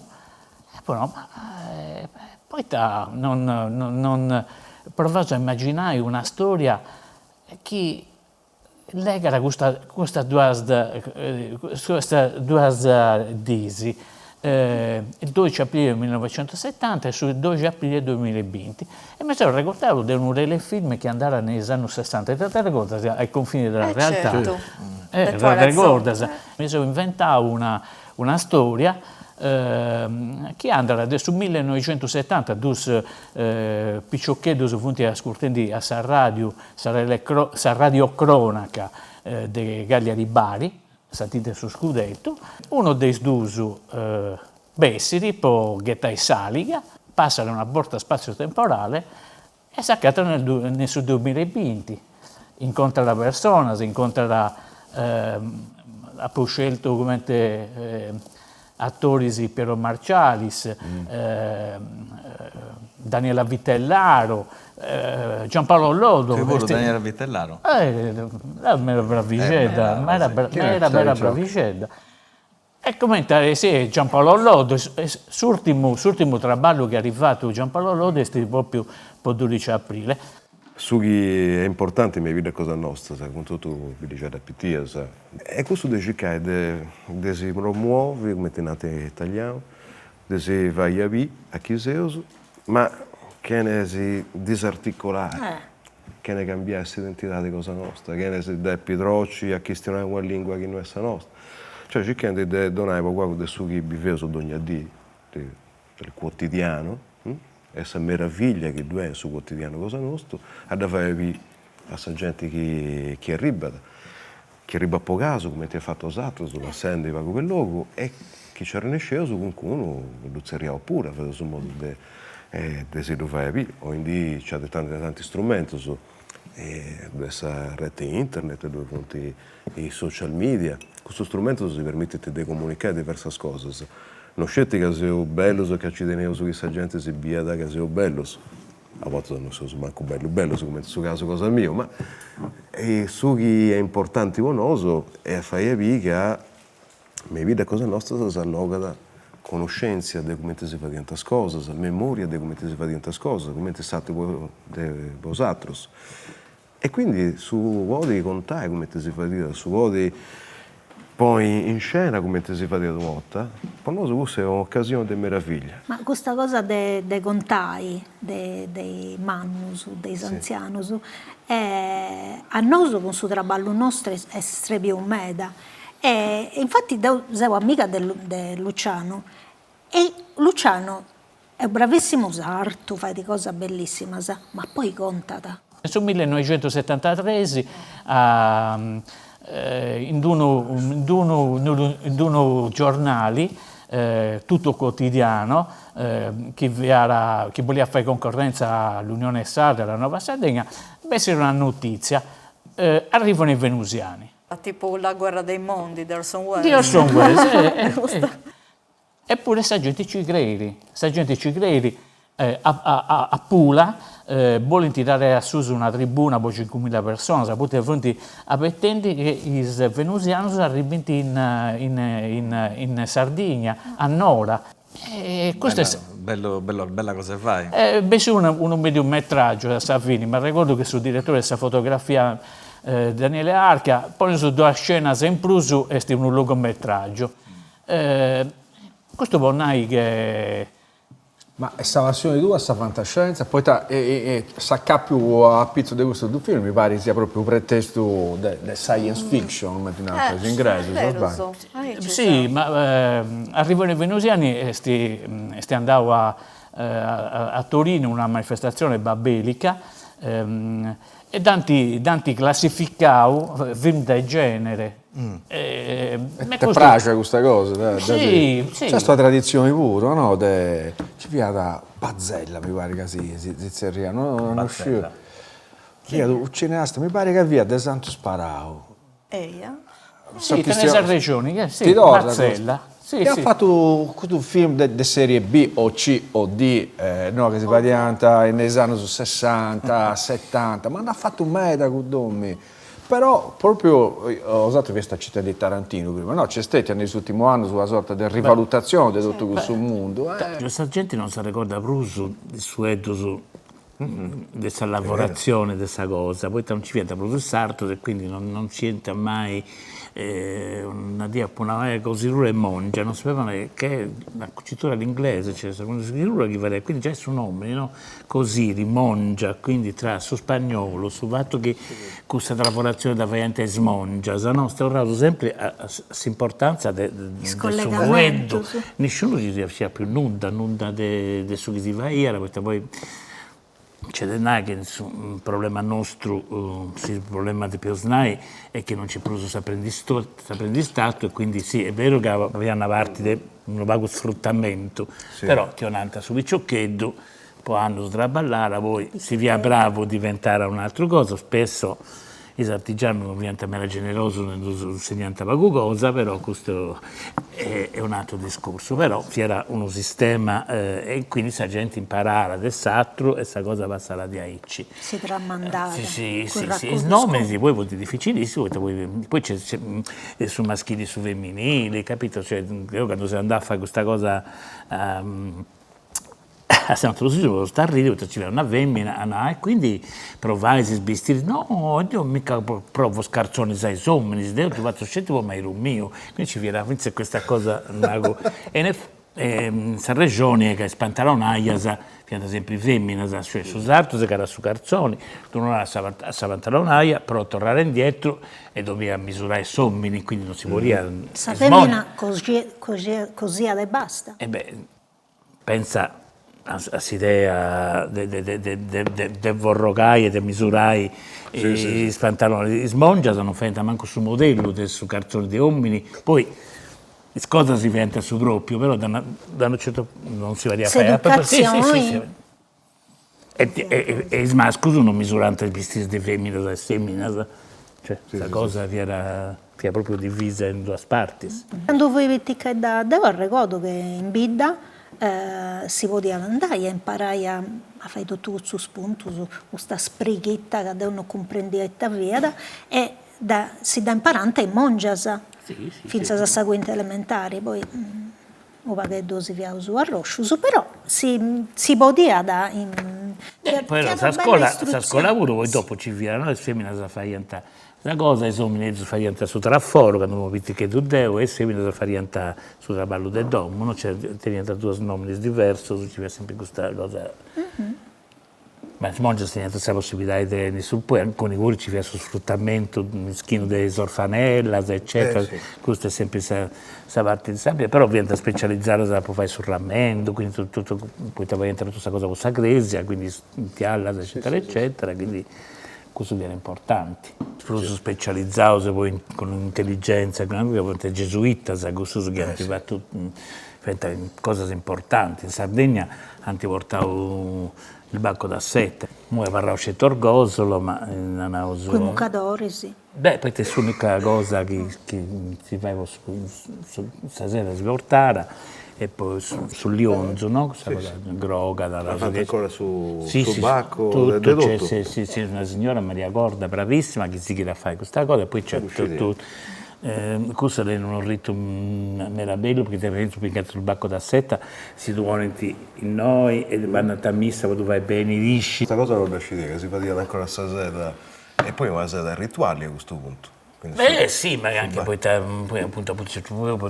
Speaker 6: e apu nau, ma poita non non provaus a immaginai una storia chi legat custa custas duas custas duas dis, doxi aprile millinovecentosettanta e su doxi aprile duamilla e binti, e mi seu arregordau de unu telefilm chi andat in is annus sessanta, ita t'arregordas ai confini della realtà?
Speaker 8: Certu,
Speaker 6: t'arregordas? Mi seu inventau una una storia chi andat de su millinovecentosettanta, dus piciocheddus funt ascurtendi a sa radiu sa radiocronaca de Cagliari Bari, sa dì de su scudetu, unu de is dus bessit po ghetai s'aliga, passat una borta spazio-temporale e s'acatat in su duamilla e binti, incontrat personas, incontrat, apu sceltu cumenti atoris Piero Marcialis, Daniela Vitellaro, Giampaolo Loddo.
Speaker 9: Tui puru Daniela Vitellaro?
Speaker 6: Era meda bravixedda, ma era meda bravixedda. E cumenti at essi Giampaolo Loddo, s'urtimu s'urtimu traballu chi at fatu Giampaolo Loddo est propriu po dodixi aprile.
Speaker 7: Su chi est importanti me is biddas cosa nostras, cun totu biddixeddas pitias, est cussu de circai de de si promuovi, cumenti nant in italianu, de si fai a biri a chi seus, ma chene si disarticolai, chene cambiai s'identidadi cosa nosta, chene si depi troci a chistionai una lingua chi no est sa nosta, cioè circhendi de donai pagu pagu de su chi biveus dogna dì, del quotidiano, e sa meraviglia chi ddu est in su quotidianu cosa nostu, a dda fai biri a sa genti chi chi arribat, chi arribat po casu, cumenti eis fatu 'osatrus, passendi pagu pe logu, e chi nci arrennesceus cuncunu ddu tzerriaus puru, fadeus in modu de de si ddu fai biri, oindì nci at tanti tanti strumentus, ddu est sa rete internet, ddoi funt is social media, custus strumentus si permitint de comunicai diversas cosas, no sceti ca seus bellus e ca ci teneus chi sa genti si biat ca seus bellus. A bortas non seus mancu bellu bellus cumenti su casu cosa miu, ma su chi est importanti po nosu est a fai a biri ca me is biddas cosa nostras s'allogat connoscèntzia de cumenti si fadiant is cosas, memoria de cumenti si fadiant is cosas, cumenti s'arti de bosatrus. E quindi su podi contai cumenti si fadiat, su podi ponni in scena cumenti si fadiat una 'orta, po nosu cussa est un'ocasioni de meraviglia.
Speaker 5: Ma custa cosa de de contai de de is mannus, de is antzianus, a nosu cun su traballu nostru est srebiu meda e infati deu seu amiga de de Luciano e Luciano Est bravissimu sartu, fait cosas bellissimas, ma poi contat.
Speaker 6: In su millenoixentusetantatres in d'unu in d'unu in d'unu giornali Tutto Quotidiano chi fiat chi boliat fai concorrenza a l'Unione Sarda e alla Nuova Sardegna bessit una notizia, arrivano i venusiani.
Speaker 8: A tipu La guerra dei mondi de Orson Welles.
Speaker 6: Di Orson Welles Eppure sa genti ci creit, sa genti ci creit, a a Pula bolint dare a susu una tribuna po cincumilla personas, poita funt abetendi chi is venusianus arribint in in in Sardigna, a Nora. E custu est.
Speaker 9: Bellu bellu bella cosa 'e fai.
Speaker 6: Bessit unu unu mediumetraggiu a sa fini, m'arregordu chi su direttori de sa fotografia Daniele Arca, poneus duas scenas in prus est unu lungometraggiu Custu po nai che.
Speaker 1: Ma est sa passioni tua sa fantascienza? Poita s'acapiu a pitzus de custus dus film mi parit siat propriu u' pretestu de science fiction, cumenti nant is ingresus, o sbagliu?
Speaker 6: Si, ma Arrivano i Venusiani est est andau a a Torino una manifestazione babelica E dd'ant dd'ant classificau film de genere.
Speaker 1: E t'est praxia custa cosa?
Speaker 6: Si, si.
Speaker 1: Nc'est una traditzioni puru, no, de, nci fiat Bazzella mi parit ca si si zerriat, no no sciu. Fiat unu cineasta, mi parit ca fiat de Santu Sparau.
Speaker 8: Eia.
Speaker 6: Si, tenis arrexoni, si, Bazzella.
Speaker 1: Si, si. Iat fatu custu film de de serie B o C o D, no, chi si fadiant in is annus sessanta, setanta, ma nd'at fatu meda cudd'omini. Però propriu, 'osatrus fiast citendi Tarantinu prima, no, nc'est stetia in is urtimus annus una sorta de rivalutazioni de totu cussu mundu.
Speaker 10: Sa genti non s'arregordat prus is fueddus de sa lavoratzione de sa cosa, poita non nci fiant prus is sartus e quindi non non sciant mai una dì apu nau cosidura 'e mongia, non sapevano che una cucitura all'inglese, cioè sa cosidura chi fadiat, quindi giai su nomini no, cosiri, mongia, quindi tra su spagnolu, su fatu chi cussa lavoratzione dda faiant is mongias no, est torraus sempri a s'importanza de su fueddu, nisciunu si sciat pius nudda, nudda de su chi si faiat, poita poi nc'est de nai chi su problema nostru, su problema depeus nai, est chi non nc'est prus s'aprendistatu e quindi sì, est beru ca fiat una parti de unu pagu sfruttamentu, però ti 'onant su piciocheddu po annus traballat, poi si fiat bravu diventat un'atera cosa, spesso is artigianus non fiant meda generosus e ddus insegnant pagu cosa, però custu est un'ateru discursu, però fiat unu sistema e quindi sa genti imparat de s'aturu e sa cosa passat diaici.
Speaker 5: Si tramandat.
Speaker 10: Si si si, is nominis poi funt dificilissimus poita poi poi nc'est su maschili e su femminili, capito, cioè deu candu seu andau a fai custa cosa A Santu Lussurgiu po st'arriri poita nci fiat una femina a nai, e quindi provais is bistiris, no deu mica provu is cartzonis a is ominis, deu ddu fatzu sceti po maridu miu, quindi nci fiat finzas custa cosa pagu e sa rexoni est ca is pantalonaias fiant sempri feminas, cioè su sartu segat su cartzoni, ddu donat a sa pantalonaia pro torrare indietro e doviat misurai s'omini, quindi non si podiat
Speaker 5: Sa femina cosiat e basta.
Speaker 10: E beh Pentza a s'idea de forrogai e de misurai is pantalonis. Is mongias non faiant mancu su modellu de su cartzoni de omini, poi is cosas si faiant su propriu, però da unu certu non si fadiat fai.
Speaker 5: S'educatzioni.
Speaker 10: E is mascus non misurant is bistiris de feminas a is feminas, cioè sa cosa fiat fiat propriu divisa in duas partis.
Speaker 5: Candu fui pitichedda deu arregodu che in bidda. si podiat andai a imparai a fai totu custus puntus, custa sprighita ca deu no cumprendia ita fiat e dda si dda imparant is mongias, fintzas a sa cuinta elementari, poi unu pagheddu si fiaus arroscius, però si si podiat
Speaker 10: fiat Poi sa scola sa scola puru poi dopu nci fiat, no, is feminas faiant sa cosa, is omineddus faiant su traforu, candu femu piticheddu deu, e is feminas faiant su traballu de domu, no, cioè teniant duus nominis diversus, nci fiat sempri custa cosa Ma is mongias teniant sa possibilidadi de tenni su, poi ancora puru nci fiat su sfruttamentu mischinu de is orfanellas eccetera, custa est sempri sa sa parti de sa bia, però fiant specializadas po fai su ramendu, quindi totu poita faiant totu sa cosa po sa cresia, quindi is tiallas eccetera eccetera, quindi cussu fiat importanti. Prus specializaus poi cun intelligenza funt is gesuitas, cussus chi ant fatu fiant cosas importanti, in Sardegna ant portau il banco da seta, imui abarraus sceti Orgosolo, ma naraus.
Speaker 5: Cun i mucadoris.
Speaker 10: Beh, poita est s'unica cosa chi chi si fait po sa seda si portat e poi su lionzu, no, cussa cosa groga.
Speaker 7: L'at fatu ancora su su bacu de totu.
Speaker 10: Si si si, una signora Maria Corda bravissima chi sighit a fai custa cosa e poi nc'est totu Cussu est unu ritu meda bellu poita per esempiu pigant su bacu da seta, si ddu ponint innoi e bandant a missa po ddu fai benedixi.
Speaker 7: Custa cosa non dda scidia, ca si fadiat ancora sa seda e poi una seda rituali a custu puntu.
Speaker 10: Beh si, ma anche poita poi appuntu appuntu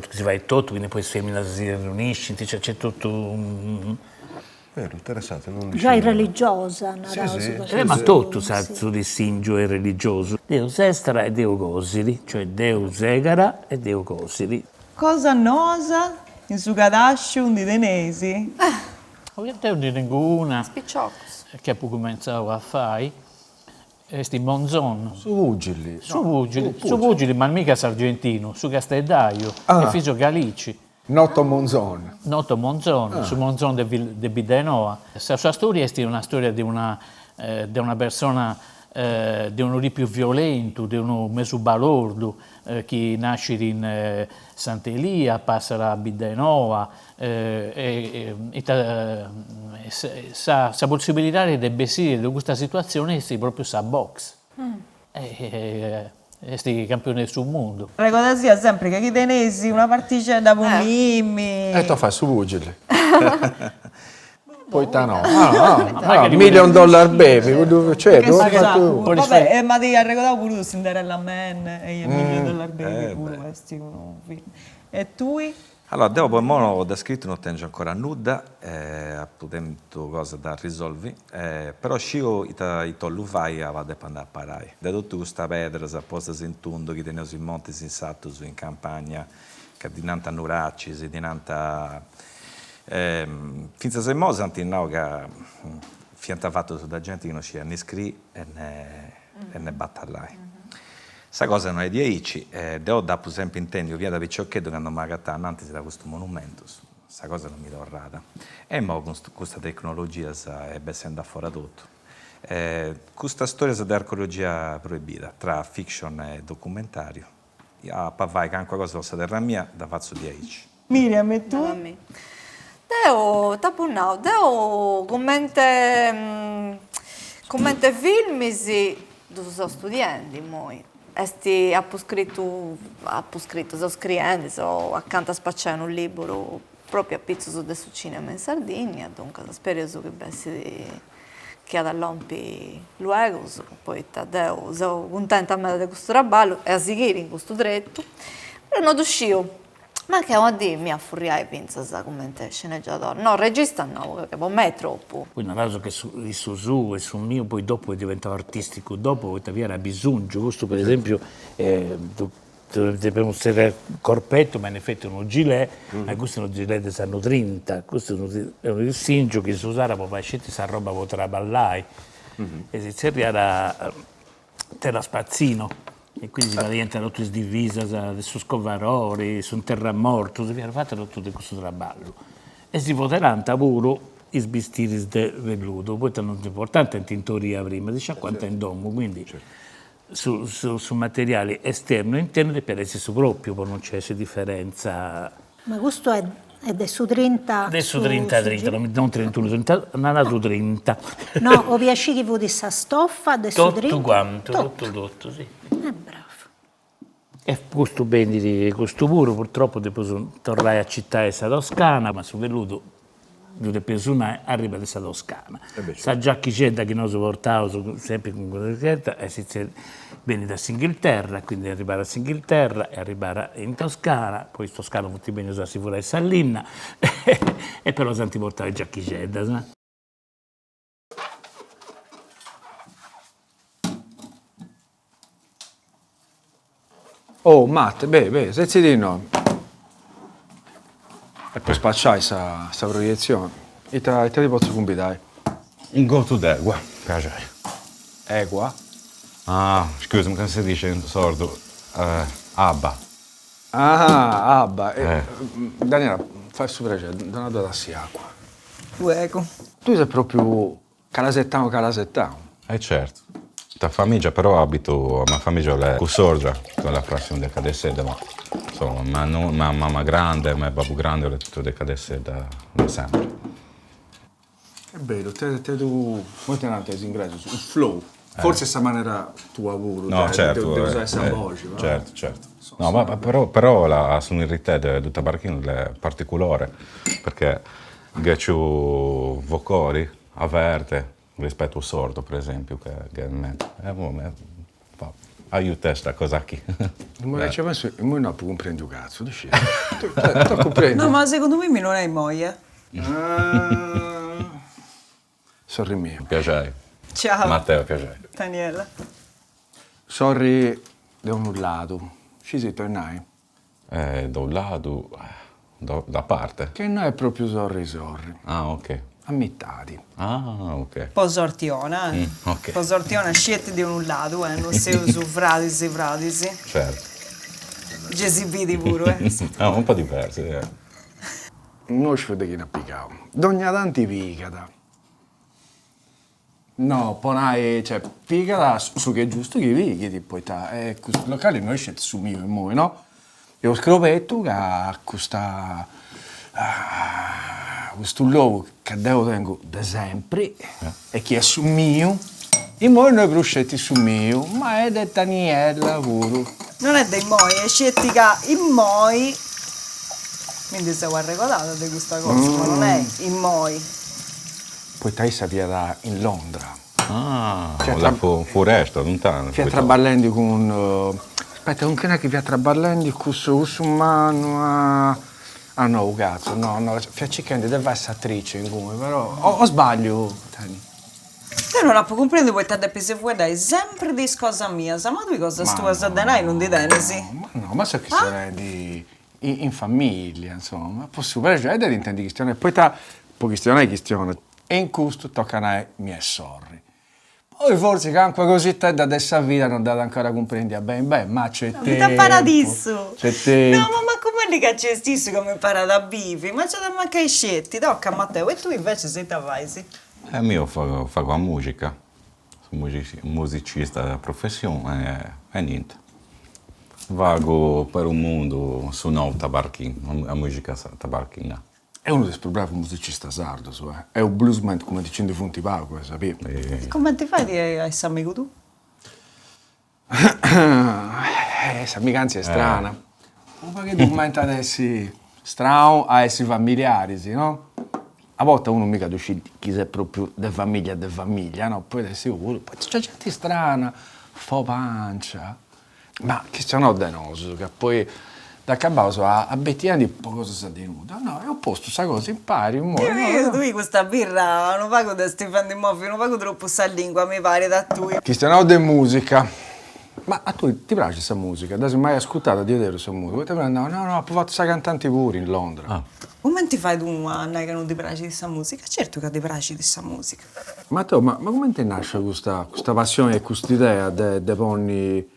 Speaker 10: si fait totu, quindi poi is feminas si riuniscint, cioè nc'est totu
Speaker 7: Veru, interessante, non
Speaker 5: Giai religiosa, naraus.
Speaker 10: Eh ma totu sa su dissingiu est religiosu. Deu sestara e deu cosiri, cioè deu segara e deu cosiri.
Speaker 2: Cosas noas in su cadàsciu ndi teneis?
Speaker 6: Deu ndi tengu una chi apu cumentzau a fai, est Monzon.
Speaker 1: Su pugili.
Speaker 6: Su pugili, su pugili, ma mica s'argentinu, su casteddaju, Efisio Galici.
Speaker 1: Noto Monzon.
Speaker 6: Noto Monzon, su Monzon de de Biddanoa. Sa sua storia est una storia de una de una persona de unu tipiu violentu, de unu mesu balordu chi nascit in Sant'Elia, passat a Biddanoa e ita sa sa possibilidadi de bessiri de custa situazioni est propriu sa boxe. Est campioni de su mundu.
Speaker 2: Arregodasia sempri ca chi teneis una partixedda po mimmi.
Speaker 1: E ita fai su pugili. Poita no? Ah, Million Dollar Baby, cuddu certu.
Speaker 2: Vabbè, m'at arregodau puru Cinderella Man e Million Dollar Baby puru est unu film. E tui?
Speaker 9: Allora, deu po imoi de scritu no tengiu ancora nudda, apu tentu cosas da risolvi, però sciu ita ita 'ollu fai aba depu andai a parai. De totu custas pedras postas in tundu chi teneus in montis, in sartus, in campagna, ca ddi nant nuracis, ddi nant fintzas a imoi s'ant nau ca fiant fatus da genti chi no sciiat ne scriri e ne batallai. Sa cosa no est diaici, deu dd'apu sempri intendiu fiat piciocheddu candu m'agatà anantis de custus monumentus, sa cosa non mi torràt. E imoi cun custa tecnologias est bessendi a fora totu. Custas storias de archeologia proibida, tra fiction e documentariu, apa fai calincuna cosa po sa terra mia, dda fatzu diaici.
Speaker 2: Miriam e tui?
Speaker 8: Deu, t'apu nau, deu comente comente filmis ddus seu studiendi immoi. Est, apu scritu, apu scritu, seu scriendi, seu acanta a spaciai unu liburu propriu apitzus de su cinema in Sardigna, duncas spereus chi bessit, chi at a lompi luegus, poita deu seu cuntenta meda de custu traballu e a sighiri in custu tretu, però no ddu sciu Mancai una dì m'ia a furriai fintzas cumenti sceneggiadora, no regista no, ca po mei est tropu.
Speaker 10: Poi naraus che su su suu e su miu poi dopu est diventau artisticu dopu poita fiat abisongiu, custu per esempiu ddu depemus zerriai corpettu ma in effetti unu gilet, ma custu est unu gilet de s'annu trinta, custu est unu dissingiu chi s'usat po fai sceti sa roba po traballai e si zerriat tela spazzino e quindi si fadiant totu is divisas de su scovarori, su interramortus, si fiat fatu totu de cussu traballu e si poderant puru is bistiris de velludu, poita non si portant in tintoria prima, si sciacuant in domu, quindi su su materiali esternu e internu depiat essi su propriu po non nci essi diferenza.
Speaker 5: Ma custu est. E de su trinta
Speaker 10: De su trinta trinta, non trintunu, trinta, naraus trinta.
Speaker 5: No, 'olia scì chi fut sa stofa de su trinta.
Speaker 10: Totu cantu, totu totu, si.
Speaker 5: E bravu.
Speaker 10: E custu benit, custu puru purtroppo depeus torrai a citai sa Toscana, ma su velludu ddu depeus nai, arribat de sa Toscana. Sa giachixedda chi nosu portaus sempri cun custa est benit de s'Inghilterra, quindi arribat a s'Inghilterra e arribat in Toscana, poi is toscanus funt bennius a si furai sa linna e però s'ant portau is giachixeddas.
Speaker 1: Oh Matt, beni, beni, setzidi innoi. E po spaciai sa sa proietzioni, ita ita ti potzu cumbidai?
Speaker 11: Un gotu de acua, praxeri.
Speaker 1: Acua?
Speaker 11: Ah, scusami, come si dice in sardu? Abba.
Speaker 1: Ah, abba. Daniela, fai su prexeri, dona ddua tassi 'e acua.
Speaker 2: Luego.
Speaker 1: Tui ses propriu calasettanu calasettanu.
Speaker 11: E certu. Ta famiglia però abito, ma famiglia è Cussorgia, che è la frazione de Cadesedda, ma insomma, ma ma mamma grande, me babbu grande, è tutto de Cadesedda da sempre.
Speaker 1: Est beru, tenet unu, cumenti narant is ingresus, unu flow, fortzis est sa manera tua puru de usai sa boxi.
Speaker 11: Certu, certu. No, ma però però la sonorità de du tabarchinu è particulare, perché gh'è ciù vocori averte rispetto al sardo, per esempio, che che Aiuta sta cosa chi.
Speaker 1: Immoi chi ci pensu, immoi no apu cumprendiu catzu, ddu sciu. T'apu cumprendiu.
Speaker 2: No, ma segundu mimi non è immoi, eh.
Speaker 1: Sorri mia.
Speaker 11: Piaxeri.
Speaker 2: Ciao.
Speaker 11: Matteo, piaxeri.
Speaker 2: Daniela.
Speaker 1: Sorri de unu ladu. Scisi ita 'olit nai?
Speaker 11: De unu ladu, da parte.
Speaker 1: Che no est propriu sorri sorri.
Speaker 11: Ah ok.
Speaker 1: A mitadi.
Speaker 11: Ah ok.
Speaker 2: Po sorti 'ona, eh.
Speaker 11: Ok.
Speaker 2: Po sorti 'ona sceti de unu ladu, eh, non seus fradis fradis.
Speaker 11: Certu.
Speaker 2: Gei si bidi puru, eh.
Speaker 11: Ah, un po' diversi, eh.
Speaker 1: No sciu de chini at pigau. Dogna tanti pigat. No, po nai, cioè, pigat su chi est giustu chi pighit, poita custu locali no est sceti su miu immoi, no? Eus scrobetu ca custa custu logu ca deu tengu de sempri e chi est su miu, immoi no est prus sceti su miu, ma est de Daniela puru.
Speaker 2: Non est de immoi, est sceti ca immoi mi ndi seu arregodada de custa cosa, ma non est immoi.
Speaker 1: Poita issa fiat in Londra.
Speaker 11: Ah, la furesta, luntanu.
Speaker 1: Fiat traballendi cun, aspetta, cun chini est chi fiat traballendi cussu cussu mannu ah no u catzu, no no, fiat circhendi de fai s'atrici inguni, però, o sbagliu Tani?
Speaker 2: Deu non apu cumprendiu poita depis fueddai sempri de is cosas mias, ma tui cosas tuas de nai non ndi tenis?
Speaker 1: Ma no, ma seu chistionendi in familia, insoma, po su prexeri de t'intendi chistionai, poita po chistionai chistionas, e in custu tocat a nai mi est sorri. Poi fortzis calincuna cositedda de sa vida non dd'at ancora cumprendia beni beni, ma c'est tempus.
Speaker 2: Ita paradisu!
Speaker 1: C'est tempus.
Speaker 2: No, ma mancu mali ca nc'est issu ca m'imparat a bivi, ma nc'at a mancai sceti, toca Matteo, e tui invecias ita fais?
Speaker 11: E mio fago a musica, so musicista de professione e niente. Vago per u mundu su nou tabarchinu, a musica tabarchina.
Speaker 1: Est unu de is prus bravus musicistas sardus, eh. Est u bluesman cumenti nci ndi funt pagu, as a biri.
Speaker 2: E cumenti fait a essi amigu tuu?
Speaker 1: Eh, s'amigantzia est strana. Unu pagheddu cumenti at essi stranu a essi familiaris, no? A bortas unu miga ddu scit chi ses propriu de familia de familia, no? Podit essi puru, poita nc'est genti strana, fo pancia Ma chistionaus de nosu, ca poi dd'acabaus abetiendi po cosas de nudda. No, eus postu sa cosa impari
Speaker 2: immoi. Tui custa birra unu pagu t'est fendi movi unu pagu tropu sa lingua, mi parit a tui.
Speaker 1: Chistionaus de musica. Ma a tui ti praxit sa musica? Dd'as mai ascurtada diaderus sa musica? Poita mi at nau, no no apu fatu sa cantanti puru in Londra.
Speaker 2: Cumenti fait unu a nai ca non ddi praxit sa musica? Certu ca ddi praxit sa musica.
Speaker 1: Matteo, ma ma cumenti est nascia custa custa passioni e cust'idea de de ponni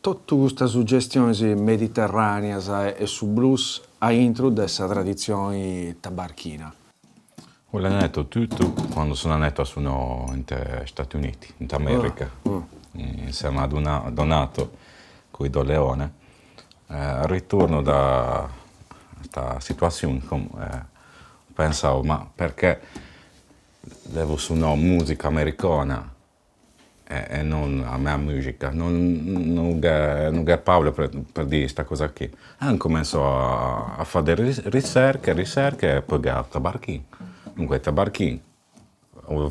Speaker 1: totu custas sugestionis mediterraneas e su blues aintru de sa traditzioni tabarchina?
Speaker 11: Quello è nato tutto quando sono andato a suonò inte Stati Uniti, in America, insieme a Donato coi Don Leone. Al ritorno da. sta situazioni, ho pensau, ma perché devo sonà musica americana e non a mea musica, non non gh'è non gh'è paura per per dì sta cosa chi. E incumenzo a a fai de ricerche ricerche e poi gh'è u tabarchin. Dunque tabarchin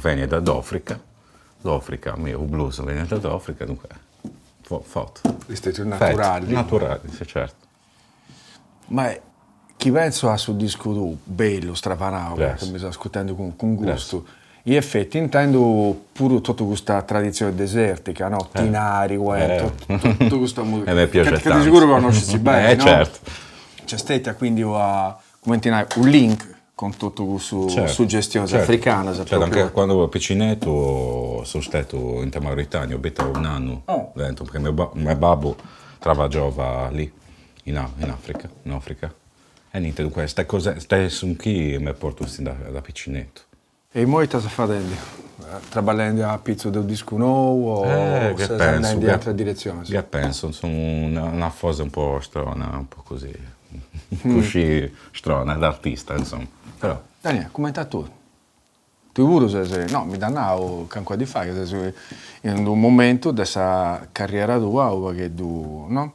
Speaker 11: veni da d'Africa, d'Africa, mi u blues veni da d'Africa, dunque fatto.
Speaker 1: Est stetiu naturali.
Speaker 11: Naturali, si certo.
Speaker 1: Ma chi pentzu a su discu tuu, bellu, stravanau, ca mi seu ascurtendi cun gustu, in effetti intendu puru totu custa traditzioni desertica, no, tinari, totu custa musica,
Speaker 11: E mi piace
Speaker 1: tantu. Ca de siguru connoscis beni, no?
Speaker 11: Certo.
Speaker 1: Nc'est stetia quindi una, cumenti nai, u link cun totu cussu sugestionis africanas.
Speaker 11: Certo, anche quando ero piccinetto so stetu in Mauritania, ho abitau un annu dentro, perché mio mio babbu travagiava lì, in in Africa, in Africa. E niente, dunque ste cose, ste son chi me portu sin da da piccinettu.
Speaker 1: E immoi ita ses fadendi? Traballendi a pitzu de u discu nou o ses andendi in atras diretzionis?
Speaker 11: Ghe penso, insoma una fase un po' strana, un po' così, cuscì strana, d'artista insoma, però.
Speaker 1: Daniele, cumenti a tui? Tui puru ses, no, mi dd'at nau calincuna dì fait ca ses in unu momentu de sa carriera tua u' pagheddu, no?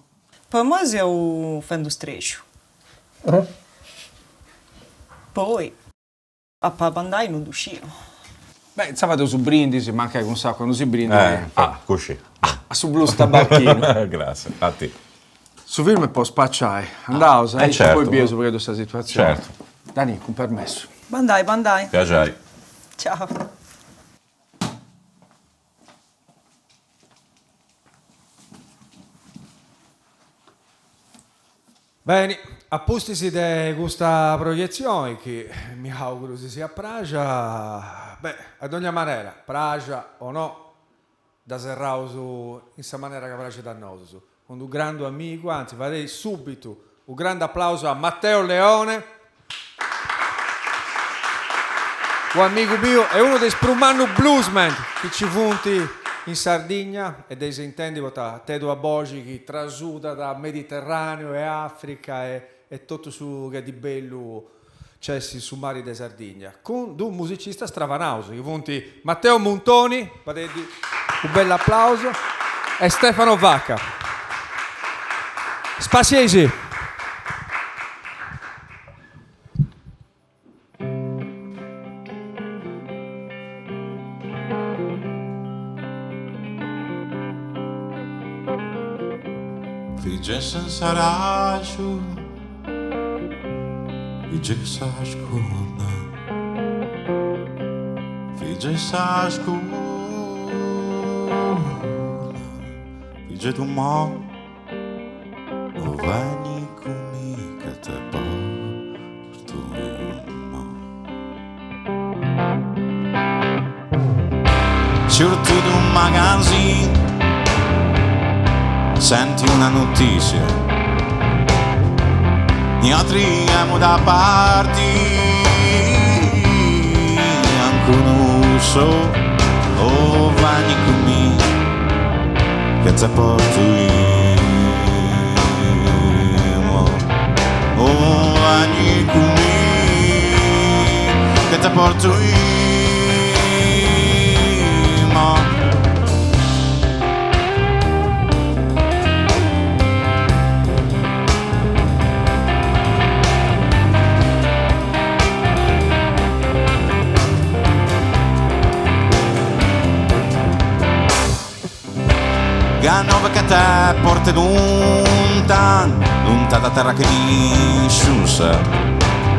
Speaker 2: Po immoi seu fendu strexu. Poi Apa bandai no ddu sciu.
Speaker 1: Beh, intzà fadeus su brindisi, mancai cun s'acua no si brindit.
Speaker 11: Eh, cuscì.
Speaker 1: A su blues tabarchinu.
Speaker 11: Grazie, a ti.
Speaker 1: Su film est po spaciai. Andaus, aici poi bieus u' pagheddu sa situazioni.
Speaker 11: Certo.
Speaker 1: Dani, cun permessu.
Speaker 2: Bandai, bandai.
Speaker 11: Piaxei.
Speaker 2: Ciao.
Speaker 1: Beni, a pustis de custa proietzioni, chi mi auguru si siat praxa, beh, a dogna manera, praxa o no, dda serraus in sa manera ca praxit a nosus, cun unu grandu amigu, anzi fadei subitu unu grandu applausu a Matteo Leone, u' amigu miu e unu de is prus mannus bluesman chi ci funt in Sardigna e dd'eis a intendi poita tenit una boxi chi trasudat Mediterraneu e Africa e totu su chi est di bellu nc'est in su mari de Sardigna, cun dus musicistas stravanaus chi funt Matteo Muntoni, fadeddi u' bellu applausu, e Stefano Vacca. Spassieisi!
Speaker 12: Figge senza ragiu, figge sa scuola, figge sa scuola, figge tu mo, o veni cun mi che te porto mo. Certo d'un magazzino senti una notizia. Niatri emu da parti, ancora non so, oh veni con me, che te porto io. Oh veni con me, che te porto io. Nove che te porte lontan, lontan da terra che mi sa.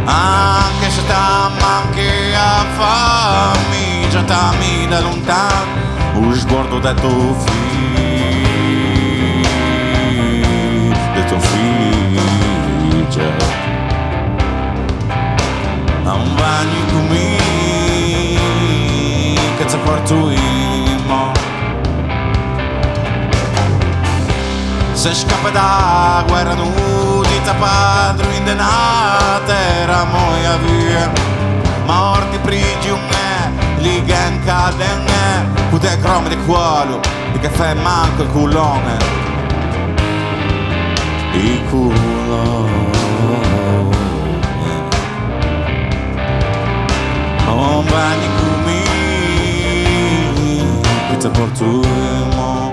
Speaker 12: Anche se t'am anche a fammi, già t'ami da lontan, o sguardo de tuo figlio, de tuo figlio. Non vagni con me, che te porto in mo. Se scappa da guerra nudita padre in denata moia via morti prigione ligen cadene pute crome di cuolo di caffè manco il culone. I colori Oh veni cun mi chi ti portu immoi.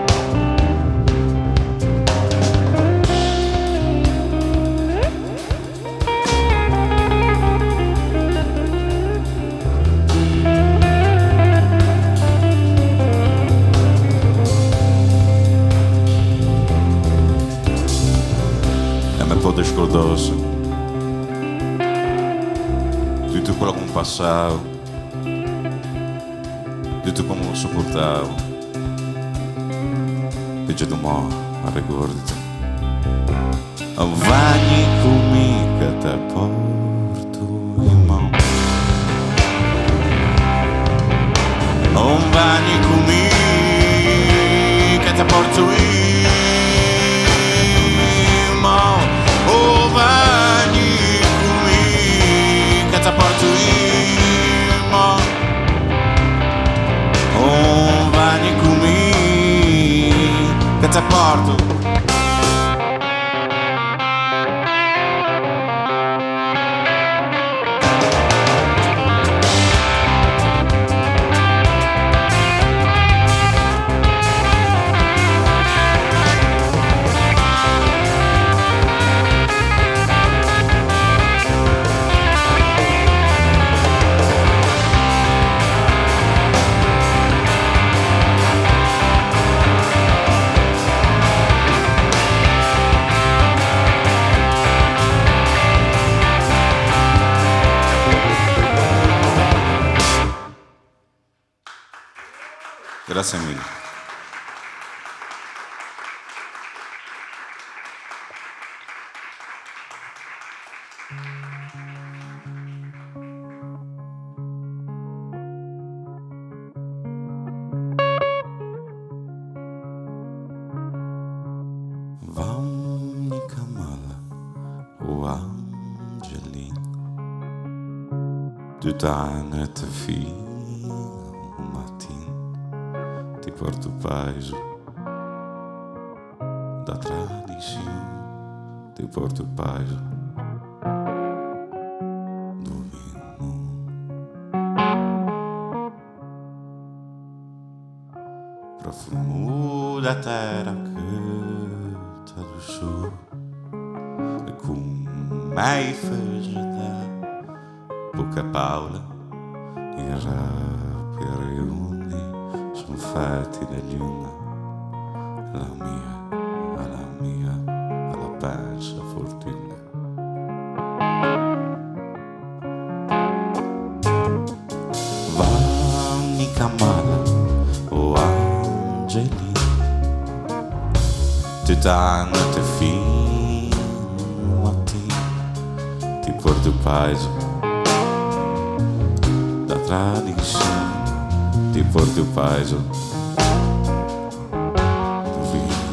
Speaker 12: E me podi scordai Tutto quello che ho passato Tutto come ho sopportato Dice tu mo, arregordati Veni cun mi che te porto immoi Veni cun mi che te porto immoi Oh veni cun mi che te porto immoi Oh veni cun mi che te porto. Grazie mille. Vani Kamala o Angelin Tutta notte fino a matin Ti porto paesu da tradizione Ti porto paesu do vinu Profumu da terra che ta do sul E come i figli da Buca Paola I rapi riuni son fatti da luna La mia, la mia, la pensa fortuna. Vani Kamala o Angelina Tutta notte fino a matin Ti porto paesu da tradizione Ti porto paesu do vinu.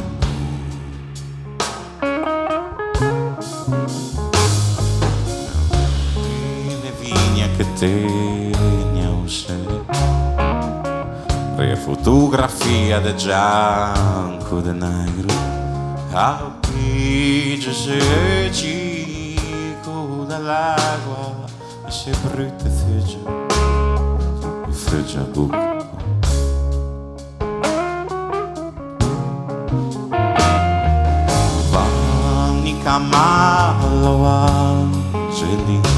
Speaker 12: Vigna che tegna o sole Le fotografia de gianco de negro A pige se cico dall'acqua E se brutte fugge E fugge a bocca. Vani Kamala Angelina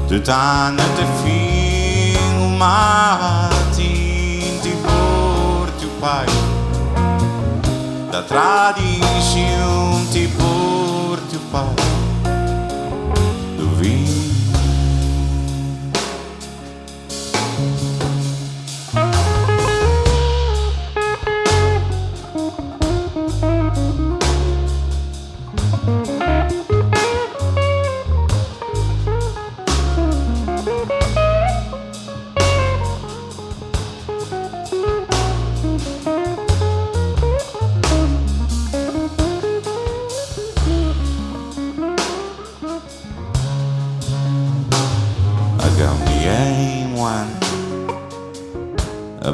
Speaker 12: Tutta notte fino matin Ti porto paesu da tradizione Ti porto paesu do vinu.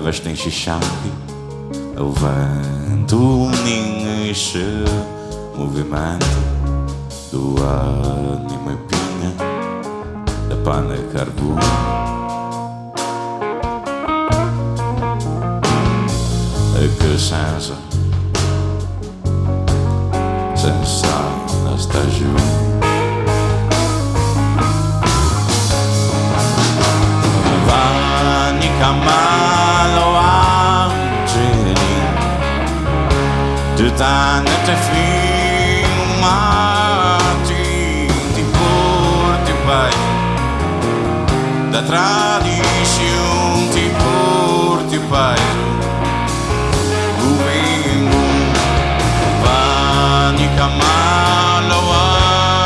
Speaker 12: Vestem xixampi, o vento nem enche. Movimento do anima e pinha Da pane e carvone E che senza Senza una stagione Vanni Camalo Angeli Giutanne te filmati Ti porti pai Da tradizione ti porti pai Domingo Vanni Camalo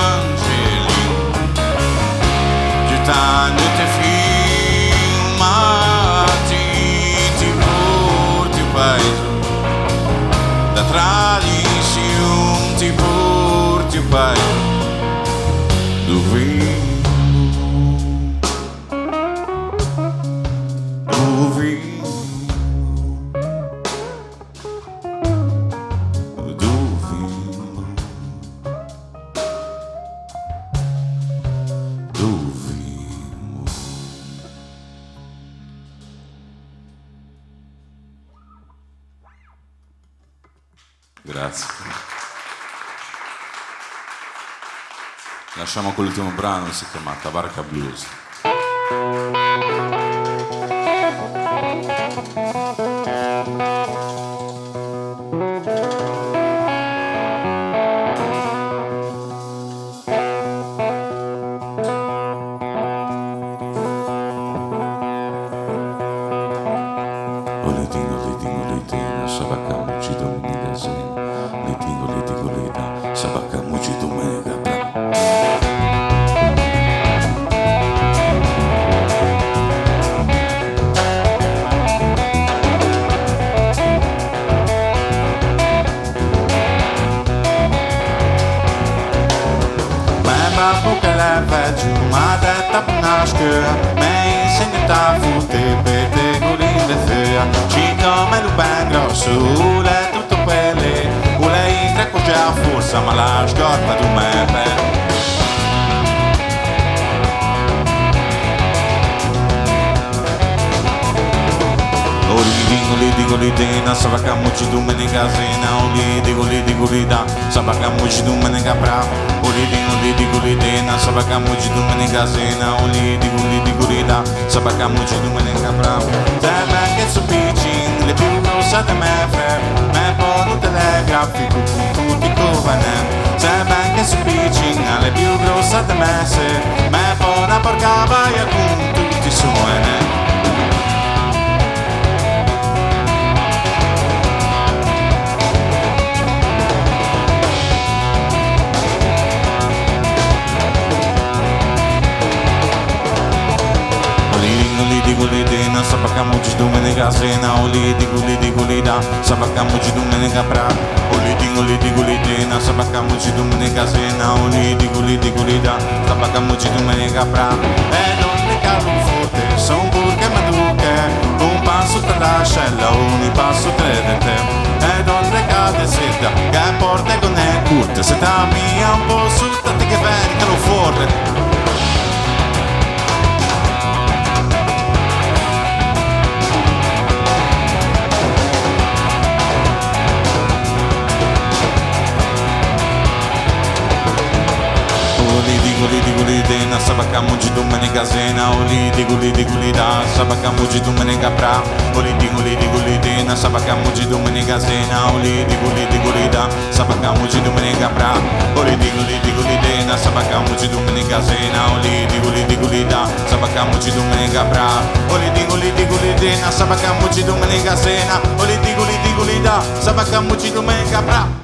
Speaker 12: Angeli Giutanne te filmati Ti porti pai Da tradizione ti porti pai Do Do vinho Do vinho Do vinho
Speaker 11: Grazie. Lasciamo con l'ultimo brano, si chiama Tabarca Blues. Oletina, oletina, oletina, sabaca muci domenica sera. Oletina, oletina, oletina, sabaca muci domenica pra.
Speaker 12: Me babbo che le giù, ma detta nasce, me insegna a fute per te golinde fea. Ci come lu ben grosso, le tutto pelle, u le entra con già forza, ma la scorpa du me per. Oliding, oliding, olidina, sabacamuci domenica sera, oliding, oliding, olida, sabacamuci domenica pra. Oliding, oliding, olidina, sabacamuci domenica sera, oliding, oliding, olida, sabacamuci domenica pra. Sembra che su piccin, le più grosse de me fre, me pone un telegrafico con tutti i covanem. Sembra che su piccin, le più grosse de me se, me pone una porca vaia con tutti i suoni. Oliding, oliding, olidina, sabacamuci domenica sera, oliding, oliding, olida, sabacamuci domenica pra. Oliding, oliding, olidina, sabacamuci domenica sera, oliding, oliding, olida, sabacamuci domenica pra. E non ne calo forte, son burche maduche, un passo tra l'ascella, un passo tre dente. E non le cade seta, che porte con le curte, se ta mia un po' su, tanti che veni che lo forte. Olidi, olidi, olidina, sabacamuci domenica sera, olidi, olidi, olida, sabacamuci domenica pra. Olidi, olidi, olidina, sabacamuci domenica sera, olidi, olidi, olida, sabacamuci domenica pra. Olidi, olidi, olidina, sabacamuci domenica sera, olidi, olidi, olida, sabacamuci domenica pra. Olidi, olidi, olidina, sabacamuci domenica sera, olidi, olidi, olida, sabacamuci domenica pra.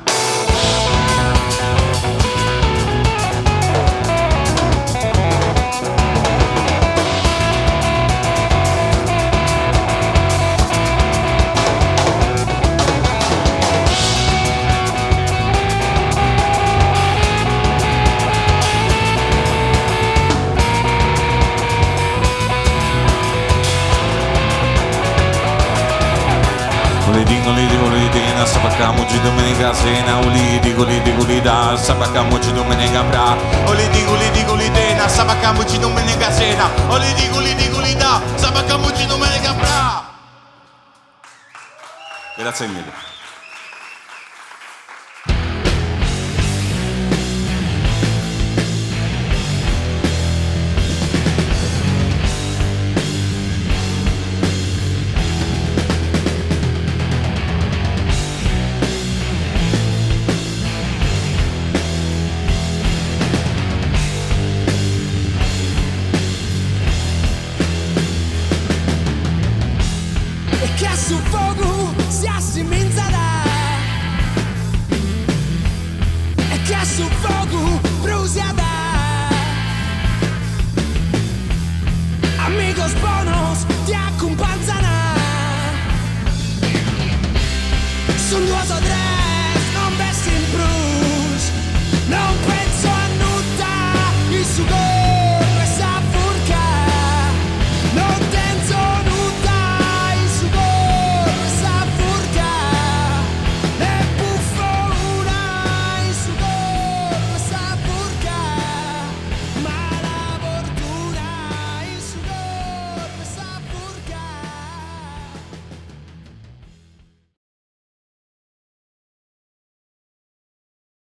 Speaker 12: sena, Sabacamuci domenica sena, Uli diguli diguli da, Sabacamuci domenica bra, Oli diguli diguli dena, Sabacamuci domenica sena, Oli diguli diguli da, Sabacamuci domenica bra. Grazie mille.
Speaker 13: E che su fogu si assiminzat E che su fogu brusiat Amigos bonos ti acumpanzan Sun duas o tres.